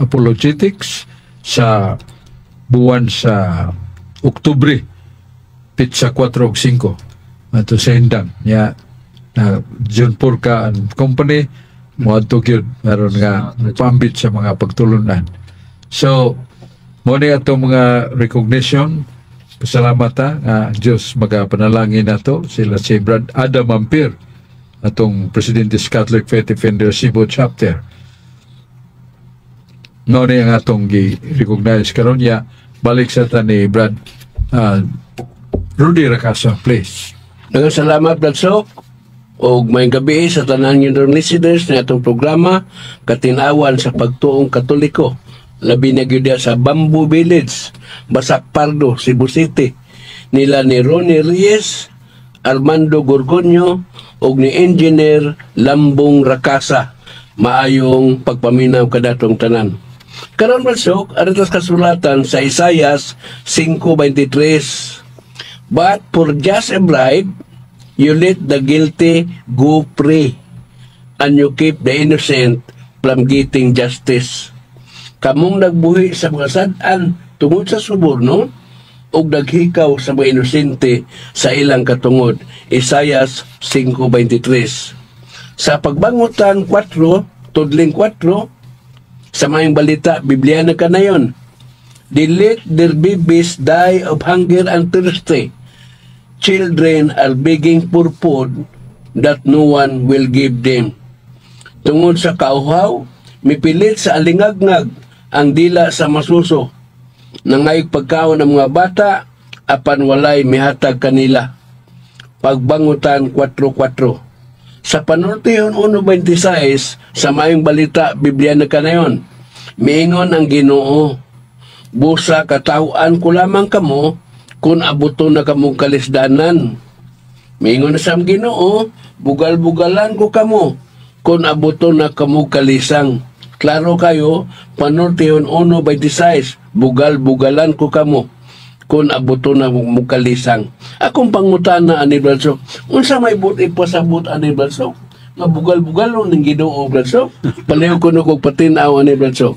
Apologetics sa buwan sa Oktubre, pitsa 4 ug 5 ato sa Hindang, ya na John Purca and Company moadto gyud aron nga paambit sa mga pagtulunan. So mo ni atong mga recognition. Pasalamat ta nga ang Diyos magapanalangin nato. Sila si Brad Adam Ampir, atong Presidente sa Catholic Faith Defender Cebu Chapter. No ni ang atong gi-recognize karon. Ya balik sa ta ni Brad Rudy Racasa, please. Daghang salamat, Brad Sok. Og may gabi sa tanan yung listeners na atong programa Katinawan sa Pagtuong Katoliko. Labi na gyud diha sa Bamboo Village, Basak Pardo, Cebu City. Nila ni Ronnie Reyes, Armando Gorgonio ug ni Engineer Lambong Rakasa. Maayong pagpaminaw kadatong tanan. Karon, Brad Sok, arito sa kasulatan sa Isaias 5:23. "But for just a bribe, you let the guilty go free, and you keep the innocent from getting justice." Kamong nagbuhi sa mga sad-an tungod sa suborno, ug naghikaw sa mga inosente sa ilang katungod. Isaias 5:23. Sa Pagbangutan 4, tudling 4, sa maayong balita, Biblia na kanayon. "They let their babies die of hunger and thirsty. Children are begging for food that no one will give them." Tungod sa kauhaw, mipilit sa alingagngag ang dila sa masuso. Nangayog pagkaon ang mga bata, apan walay mihatag kanila. Pagbangutan 4.4. Sa Panultihon 1.26, sa maayong balita, Biblia na kanayon, miingon ang Ginoo, "Busa kataw-an ko lamang kamo kung abuton na kamong kalisdanan. Miingon na sa Ginoo, bugal-bugalan ko kamo kung abuton na kamo kalisang." Klaro kayo, Panultihon 1.26, bugal-bugalan ko kamo kung abuton na mo kalisang. Akong pangutana ani, Brad Sok, unsa may buot ipasabot ani, Brad Sok? Nga bugal-bugalon ng Ginoo, Brad Sok? Paliw ko no kog patinaw ani, Brad Sok.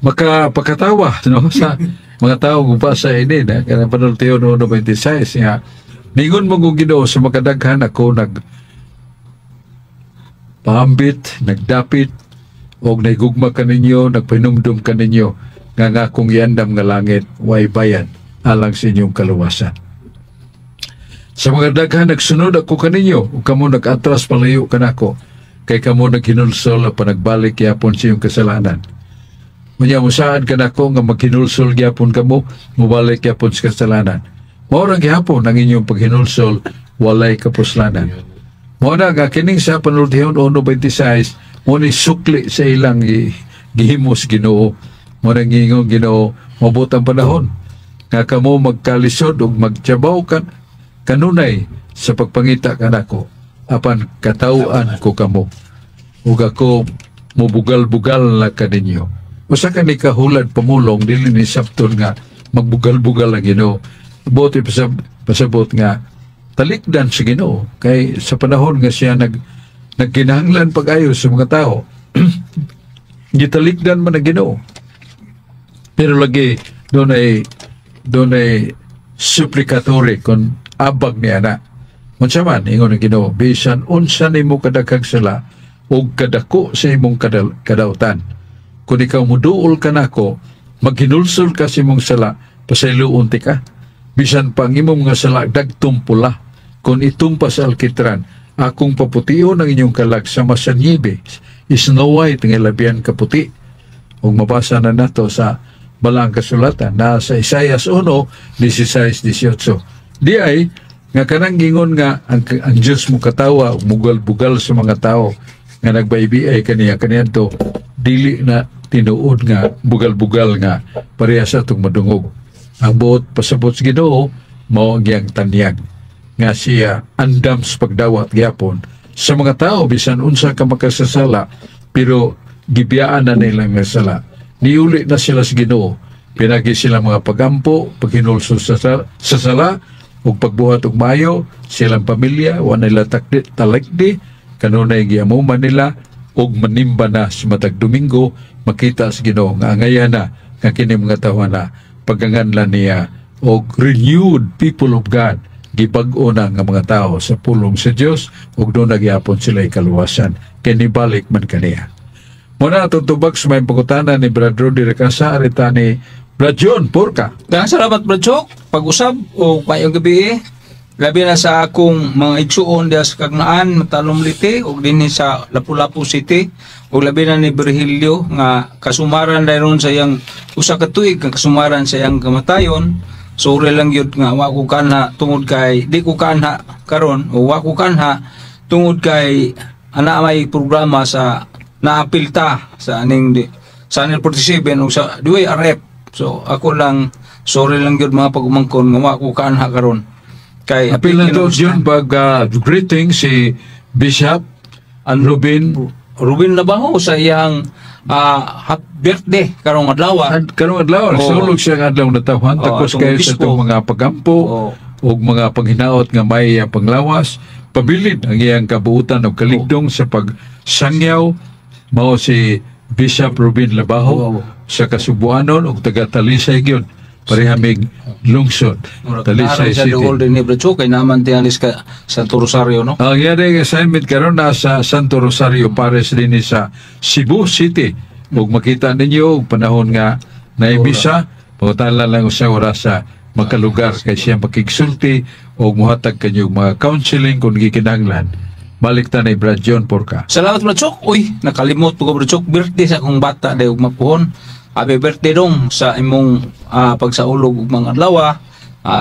Makapakatawa no sa mga tao kung pa sa ini na kanang Panultihon 1.26 nga ningon mo kung Ginoo sa makadaghan ako nag Nagpaambit, nagdapit og nahigugma kaninyo, nagpahinumdum kaninyo nga nga akong giandam nga langit way bayad alang sa inyong kaluwasan. Sa mga daghan nagsunod ako kaninyo ug kamo nag-atras palayo kanako kay kamo naghinulsol apan nagbalik gyapon sa inyong kasalanan. Unya musaad kanako nga maghinulsol gyapon kamo, mubalik gyapon sa kasalanan. Mao ra gihapon ang inyong paghinulsol, walay kapuslanan. Mao na nga kining sa Panultihon 1:26 mo ni sukli sa ilang gihimos Ginoo. Mao na giingon Ginoo, mobot ang panahon nga kamo magkalisod ug magtyabaw kan kanunay sa pagpangita kanako, apan kataw-an ko kamo ug ako mobugal-bugal na kaninyo. Usa ka ni kahulad pamulong, dili ni sabton nga magbugal-bugal ang Ginoo. Buot pasabot nga talikdan sa Ginoo kay sa panahon nga siya nagkinahanglan pag-ayo sa mga tao, gitalikdan man ang Ginoo. Pero lagi dunay supplicatory kon abag niya na. Unsa man ingon ang Ginoo, bisan unsa nimo kadaghang sala ug kadako sa imong kadautan, kung ikaw muduol kanako, maghinulsol ka sa imong sala, pasayloon tika. Bisan pa ang imong mga sala dagtong pula, kung itumpa sa alkitran, akong papution ang inyong kalag sama sa niebe, Snow White nga labihan kaputi. Ug mabasa na nato sa balaang kasulatan na sa Isaias 1:16-18. Di ay nga kanang gingon nga ang Diyos mo katawa, mugal-bugal sa mga tao nga nagbaybi kaniya kaniadto, dili na tinuod nga bugal-bugal nga pareha sa atong madungog. Ang buot pasabot sa Ginoo mao ang iyang tanyag nga siya andam sa pagdawat gyapon sa mga tao bisan unsa ka makasasala, pero gibiyaan na nila nga sala. Niuli na sila sa Ginoo pinagi sila mga pagampo, paghinulsol sa sala ug pagbuhat og maayo silang pamilya, wa nila takdi talikdi kanunay giamuman nila ug manimba na sa matag Domingo. Makita sa Ginoo nga angayan na nga kini mga tawo na paganganlan niya og renewed people of God, gibag-o na nga mga tao sa pulong sa Dios ug doon nagyapon sila kaluwasan kay nibalik man kaniya. Muna atong tubag sa may pangutana ni Brad Rudy Recasa, arita ni Brad John Porca. Daghang salamat, Brad Chok. Pag-usab o maayong gabi. Labi na sa akong mga igsuon diha sa Kagnaan, Matalom Leyte ug dinhi sa Lapu-Lapu City, ug labi na ni Virgilio nga kasumaran dayon sa iyang 1 ka tuig nga kasumaran sa iyang kamatayon. Sorry lang gyud nga wa ko kanha tungod kay di ko kanha karon o wa ko kanha tungod kay ana may programa sa naapilta sa aning Channel 47 ug sa DYRF. So ako lang, sorry lang gyud mga pagumangkon nga wa ko kanha karon. Kay Apil na to John pag greeting si Bishop Ruben Ruben Labaho sa iyang happy birthday karong adlaw. Karong adlaw, sulog siya nga adlaw natawhan, takos atong kayo sa obispo. itong mga pagampo ug mga panghinaot nga may panglawas, pabilin ang iyang kabuutan og kaligdong sa pagsangyaw. Mao si Bishop Ruben Labaho sa Kasubuanon ug taga Talisay gyud, parehamig lungsod, Talisay Talisay sa City. Duol din ni Bracho kay naman tingalis ka sa Santo Rosario, no? Ang iyang assignment karon nasa Santo Rosario Parish din sa Cebu City. Ug makita ninyo og panahon nga naimisa, pangutana lang usa oras sa makalugar kay siya makigsulti o muhatag kanyo mga counseling kung gikinahanglan. Balik ta ni Brad John Porca. Salamat, Brad Chok. Uy, nakalimot ko, Brad Chok. Birthday sa akong bata dahil mapuhon. Happy birthday dong sa imong pagsaulog ug mga adlaw.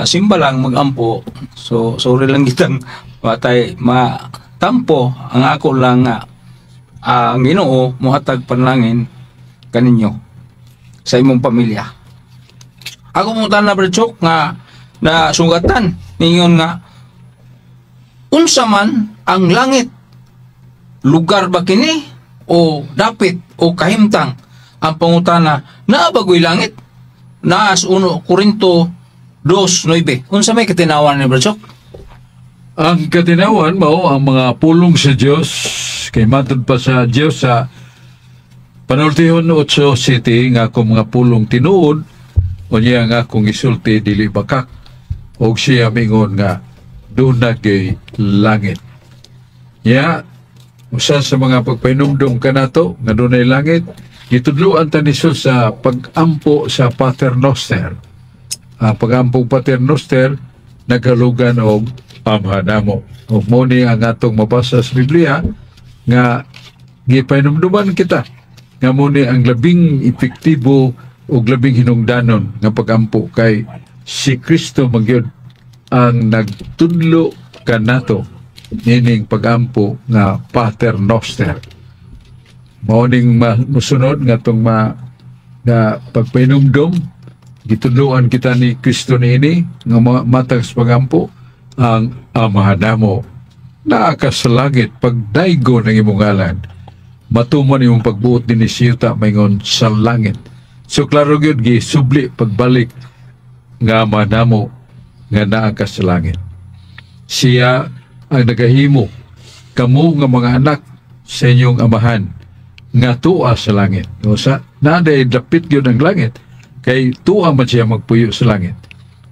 Simba lang magampo. So sorry lang kitang batay matampo. Ang ako lang nga ang Ginoo mohatag panalangin kaninyo sa imong pamilya. Ako mong na, Brad Chok, nga na sugatan ningon nga unsa man ang langit, lugar ba kini o dapit o kahimtang? Ang pangutana, naa ba goy langit? Naas 1 Korinto 2:9. Unsa may katinawan ni Brad Chok? Ang katinawan mao ang mga pulong sa Dios kay matod pa sa Dios sa Panultihon 8:7 nga akong mga pulong tinuod, unya nga akong isulti dili bakak, og siya mingon nga duna gyud langit. Ya, Usa sa mga pagpahinumdom kanato nga dunay langit, gitudloan ta ni Jesus sa pag-ampo sa Pater Noster. Ang pag-ampong Pater Noster naghalugan og Amahan namo. Ug mao ni ang atong mabasa sa Biblia nga gipahinumduman kita nga mao ni ang labing epektibo ug labing hinungdanon nga pag-ampo kay si Kristo man gyud ang nagtudlo kanato nining pag-ampo nga Pater Noster. Mao ning musunod nga atong ma nga pagpahinumdom, gitudloan kita ni Kristo niini nga matag sa pagampo: ang Amahan namo naa ka sa langit, pagdaygo ng imong ngalan, matuman imong pagbuot dinhi sa yuta maingon sa langit. So klaro gyud gisubli pagbalik nga Ama namo nga naa ka sa langit. Siya ang nagahimo kamo nga mga anak sa inyong Amahan nga tua sa langit. O sa naa dapit gyud ang langit kay tua man siya magpuyo sa langit.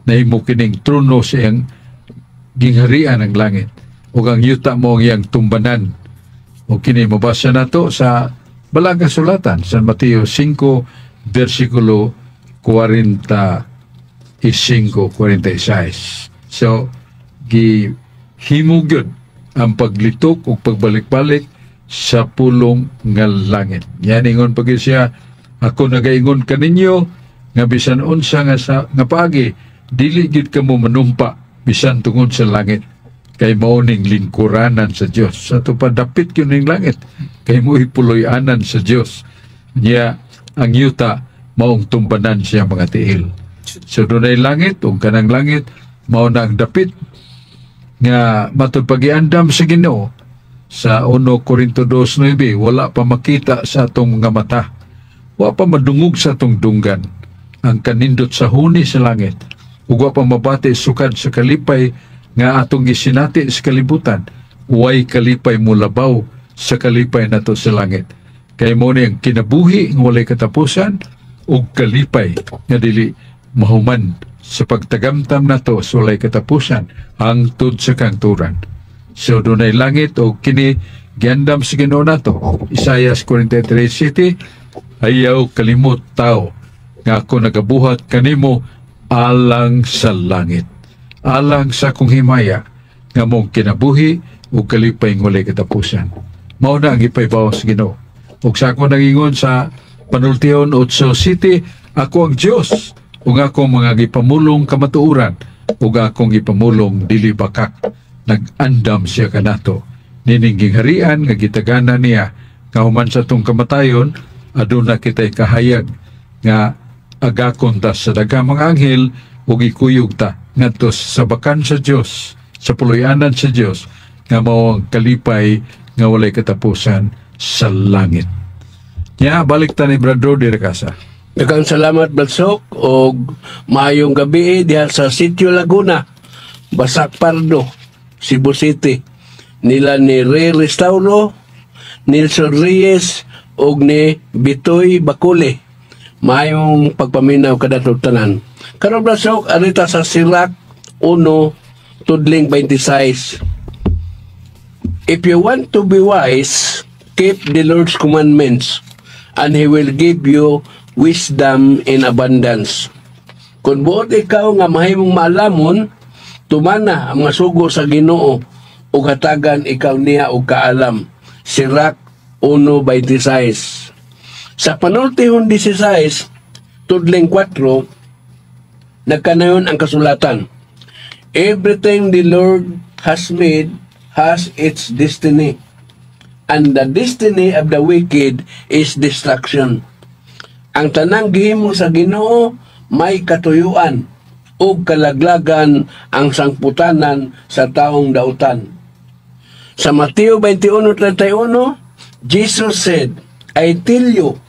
Nahimo kining trono sa iyang gingharian ang langit ug ang yuta mao ang iyang tumbanan. O kini mabasa nato sa Balaang Kasulatan, San Mateo 5 versikulo 45 46. So gihimo gyud ang paglitok ug pagbalik-balik sa pulong nga langit. Yan ingon pag siya, "Ako nagaingon kaninyo nga bisan unsa nga sa nga paagi dili gyud kamo manumpa bisan tungod sa langit kay mao ning lingkuranan sa Dios." Sa ato pa dapit gyud ning langit kay mo ipuloy-anan sa Dios. Niya ang yuta maong tumbanan siya mga tiil. So dunay langit ug kanang langit mao na ang dapit nga matud pagiandam sa Ginoo sa 1 Corinto 2:9, wala pa makita sa atong mga mata, wa pa madungog sa atong dunggan ang kanindot sa huni sa langit ug wa pa mabati sukad sa kalipay nga atong gisinati sa kalibutan. Way kalipay molabaw sa kalipay nato sa langit kay mao ni ang kinabuhi nga walay katapusan ug kalipay nga dili mahuman sa pagtagamtam nato sa walay katapusan hangtod sa kangturan. So dunay langit o kini giandam sa Ginoo nato. Isaias 43:7, "Ayaw kalimot, tao, nga ako nagabuhat kanimo alang sa langit. Alang sa akong himaya nga mong kinabuhi ug kalipay ng walay katapusan." Mao na ang ipaybaw sa Ginoo. Ug sa ako nangingon sa Panultihon 8:7, "Ako ang Dios ug akong mga gipamulong kamatuoran ug akong gipamulong dili bakak." Nag-andam siya kanato nining gingharian nga gitagana niya nga human sa atong kamatayon aduna kitay kahayag nga agakon ta sa daghang mga anghel ug ikuyog ta ngadto sa bakan sa Dios, sa puloy-anan sa Dios nga mao ang kalipay nga walay katapusan sa langit. Nya balik ta ni Brad Rody Rakasa. Daghang salamat, Badsok, og maayong gabi diha sa Sitio Laguna, Basak Pardo, Cebu City. Nila ni Ray Restauro, Nelson Reyes og ni Bitoy Bakuli. Maayong pagpaminaw kadatong tanan. Karon, Badsok, arita sa Sirach 1 tudling 26. If you want to be wise, keep the Lord's commandments, and He will give you wisdom in abundance. Kung buot ikaw nga mahimong maalamon, tumana ang mga sugo sa Ginoo ug hatagan ikaw niya og kaalam. Sirach 1:26. Sa Panultihon 16, tudling 4, nagkanayon ang kasulatan. Everything the Lord has made has its destiny, and the destiny of the wicked is destruction. Ang tanang gihimo sa Ginoo may katuyuan ug kalaglagan ang sangputanan sa taong dautan. Sa Mateo 21:31, Jesus said, "I tell you,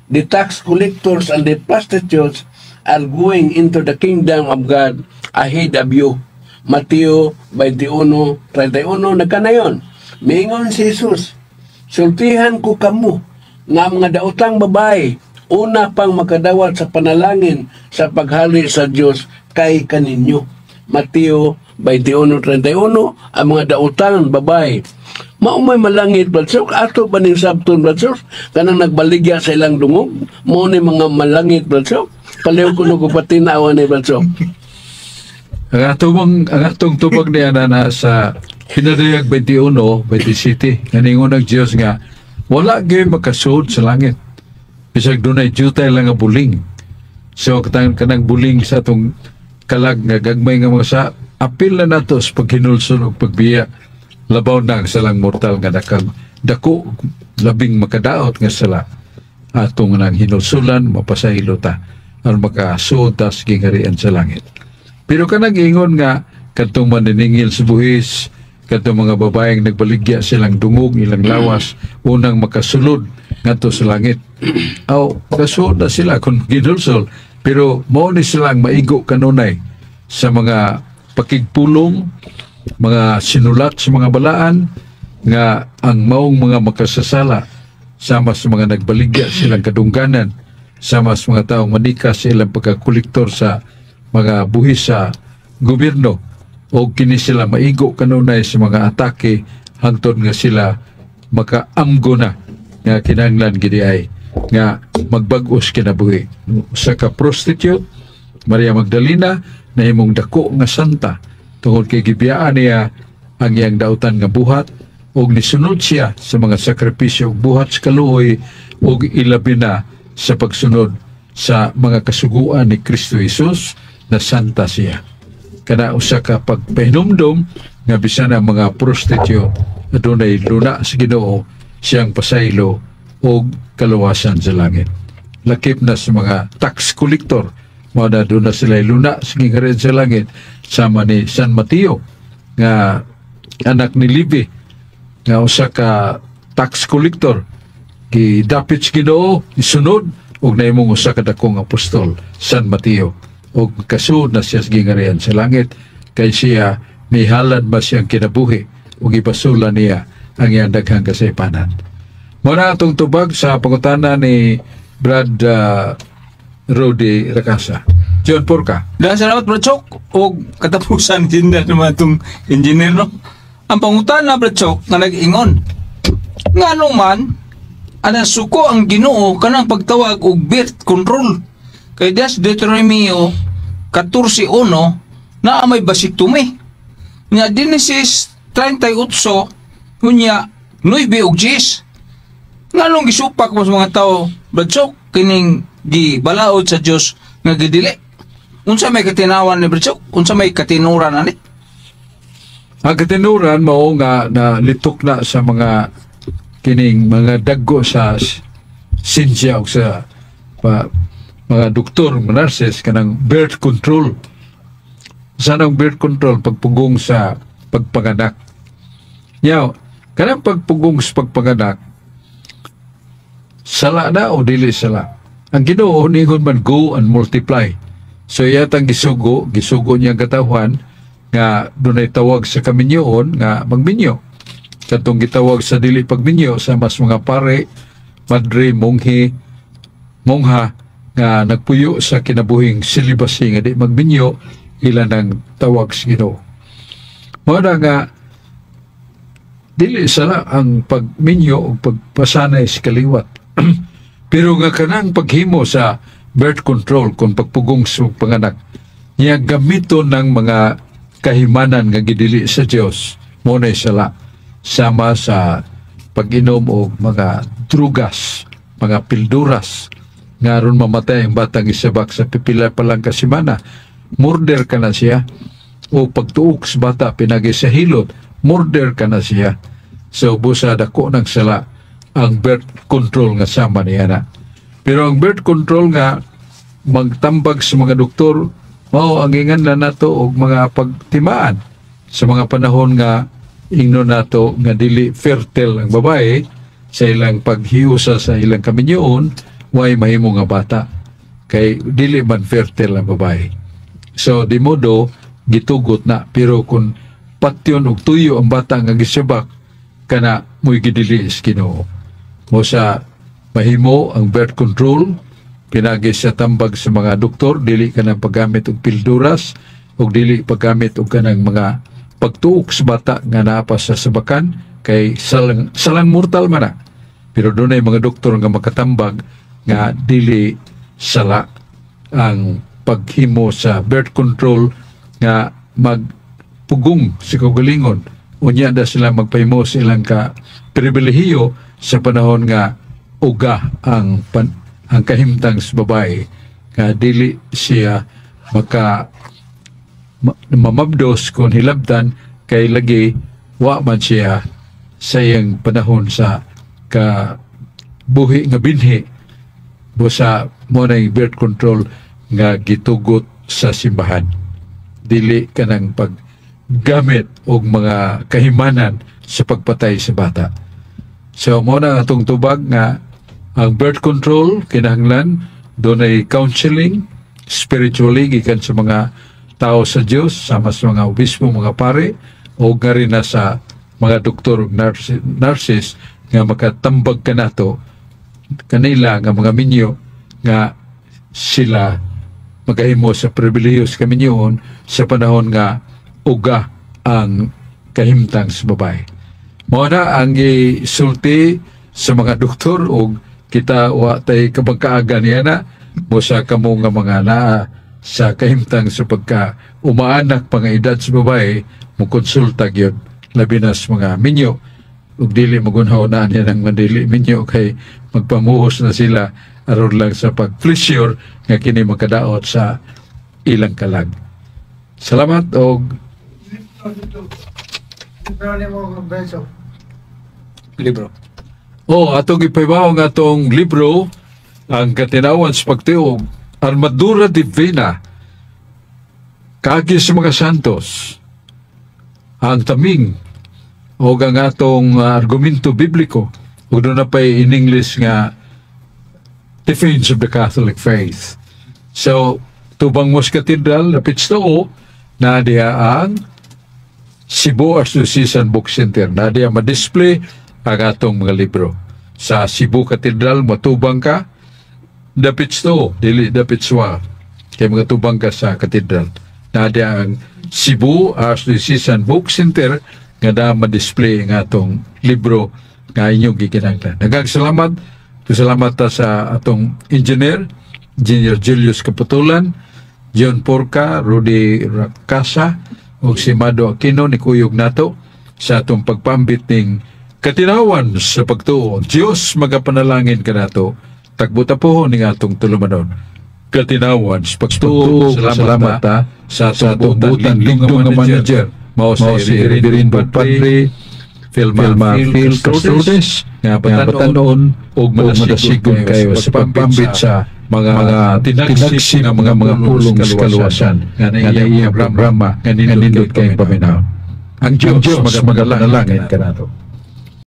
the tax collectors and the prostitutes are going into the kingdom of God ahead of you." Mateo 21:31, nagkanayon. Miingon si Jesus, "Sultihan ko kamo nga ang mga daotang babae una pang makadawat sa panalangin sa paghali sa Dios kay kaninyo." Mateo 21:31, ang mga daotang babae. Mao may malangit, Brad Sok. Ato pa ning sabton, Brad Sok? Kanang nagbaligya sa ilang dungog. Mao ni mga malangit, Brad Sok. Paliw ko no patinawa ni Brad Sok. Ang atong tubag niya na sa Pinadayag 21, 27, nga ningon ang Diyos nga wala gyud makasuod sa langit bisag dunay jutay lang nga buling. So katang kanang buling sa atong kalag nga gagmay nga mga sa apil na nato sa paghinulsol ug pagbiya, labaw na ang salang mortal nga dakang dako, labing makadaot nga sala. Atong nang hinulsulan, mapasaylo ta aron makasuod ta sa gingharian sa langit. Pero kanang ingon nga kadtong maniningil sa buhis, kadtong mga babaeng nagbaligya silang dungog, ilang lawas, unang makasulod ngadto sa langit. Aw, kasuod na sila kung ginulsol, pero mao ni silang maigo kanunay sa mga pakigpulong, mga sinulat sa mga balaan nga ang maong mga makasasala sama sa mga nagbaligya silang kadungganan, sama sa mga taong manikas sa ilang pagkakolektor sa mga buhis sa gobyerno, o kini sila maigo kanunay sa mga atake hangtod nga sila makaamgo na nga kinahanglan gid ay nga magbag-os kinabuhi. Usa ka prostitute, Maria Magdalena, nahimong dako nga santa tungod kay gibiyaan niya ang iyang dautan nga buhat ug nisunod siya sa mga sakripisyo ug buhat sa kaluoy, ug ilabi na sa pagsunod sa mga kasuguan ni Kristo Jesus na santa siya. Kana usa ka pagpahinumdom nga bisan ang mga prostitute adunay luna sa Ginoo siyang pasaylo og kaluwasan sa langit. Lakip na sa mga tax collector, mao na doon na sila luna sa gingharian sa langit, sama ni San Mateo nga anak ni Levi nga usa ka tax collector, gidapit sa Ginoo, isunod ug nahimong usa ka dakong apostol, San Mateo, ug kasuod na siya sa gingharian sa langit kay siya nihalad ba siyang kinabuhi ug gibasula niya ang iyang daghang kasaypanan. Mao na atong tubag sa pangutana ni Brad Rudy Racasa. John Porca. Dahil salamat, Brad Chok. Og katapusan din na naman itong engineer, no? Ang pangutana, Brad Chok, nga nag-ingon. Ngano man, ana suko ang Ginoo kanang pagtawag og birth control? Kay das Deuteronomio 14.1 na may vasectomy. Nga Genesis 38 unya 9 ug 10. Nganong gisupak mo sa mga tao, Brad Chok, kining gibalaod sa Dios nga gidili? Unsa may katinawan ni Brad Chok? Unsa may katinuran ani? Ang katinuran mao nga na litok na sa mga kining mga daggo sa sinsya o sa mga doktor, mga nurses, kanang birth control. Sa nang birth control, pagpugong sa pagpanganak. Yaw, kanang pagpugong sa pagpanganak, sala na o dili sala? Ang Ginoo ningon man, "Go and multiply." So iyatang gisugo, gisugo niya ang katawhan nga dunay tawag sa kaminyoon nga magminyo. Katong gitawag sa dili pagminyo sa mas mga pare, madre, monghe, mongha nga nagpuyo sa kinabuhing celibacy nga di magminyo, ila nang tawag sa Ginoo. Mao na nga dili sala ang pagminyo o pagpasanay sa kaliwat. Pero nga kanang paghimo sa birth control kung pagpugong sa panganak niya gamiton ng mga kahimanan nga gidili sa Dios, mo na sala, sama sa pag-inom og mga drugas, mga pilduras nga aron mamatay ang batang isabak sa pipila pa lang ka semana, murder ka na siya, o pagtuok sa bata pinagi sa hilot, murder ka na siya. So busa dako ng sala ang birth control nga sama niya na. Pero ang birth control nga magtambag sa mga doktor, mao ang ingan na nato og mga pagtimaan sa mga panahon nga ingno nato nga dili fertile ang babae sa ilang paghiusa sa ilang kaminyoon, way mahimo nga bata kay dili man fertile ang babae. So di modo gitugot na, pero kung patyon og tuyo ang bata nga gisabak, kana mo'y gidili sa Ginoo. Mo sa mahimo ang birth control pinagi sa tambag sa mga doktor, dili ka nang paggamit og pilduras ug dili paggamit og kanang mga pagtuok sa bata nga naa pa sa sabakan. Kay salang mortal man na. Pero dunay mga doktor nga makatambag nga dili sala ang paghimo sa birth control nga magpugong sa kaugalingon. Unya na sila magpahimo sa ilang ka pribilehiyo sa panahon nga uga ang kahimtang sa babae nga dili siya mamabdos kung hilabtan kay lagi wa man siya sa iyang panahon sa ka buhi nga binhi, busa mo na yung birth control nga gitugot sa simbahan, dili kanang paggamit og mga kahimanan sa pagpatay sa bata. So mo na atong tubag nga ang birth control kinahanglan dunay counseling spiritually gikan sa mga tao sa Dios, sama sa mga obispo, mga pare, o nga rin na sa mga doktor ug nurses nga makatambag kanato kanila nga mga minyo nga sila magahimo sa pribilehiyo sa kaminyoon sa panahon nga uga ang kahimtang sa babae. Mao na ang gisulti sa mga doktor og kita wa tay kabangkaagan niya na mo sa kamo nga mga naa sa kahimtang sa pagka umaanak pa nga edad sa babae, mo konsulta gyud, labi na sa mga minyo, ug dili magunhaw na niya ng mandili minyo kay magpamuhos na sila aron lang sa pag-pleasure nga kini makadaot sa ilang kalag. Salamat og Libro ni mo beso. Libro. Oh, atong ipahibaw ang atong libro, Ang Katinawan sa Pagtiog, Armadura Divina, Kaagi sa mga Santos, ang taming, o ang atong argumento bibliko, ug duna pa'y in English nga Defense of the Catholic Faith. So, tubang mos Cathedral, dapit sa tuo, na diha ang Cebu Archdiocesan Book Center. Na diha ma-display ang atong mga libro. Sa Cebu Cathedral, matubang ka, dapit sa tuo, dili dapit sa kay mga tubang ka sa cathedral. Na diha ang Cebu Archdiocesan Book Center nga na ma-display ang atong libro nga inyong gikinahanglan. Daghang salamat. Salamat ta sa atong engineer, Engineer Julius Kaputulan, John Porca, Rudy Racasa, ug si Mado Aquino ni kuyog nato sa atong pagpambit ning Katinawan sa Pagtuo. Diyos magapanalangin kanato, tagbuta po ning atong tulumanon. Katinawan sa Pagtuo, salamat ta sa atong buotan lingdong nga manager. Mao si Reverendo Padre Filma Phil Custodes nga batanon ug madasigon kayo sa pagpambit sa mga tinagsip nga mga pulong sa kaluwasan nga naiyang programa nga nindot kayong paminaw. Ang Diyos magapanalangin kanato.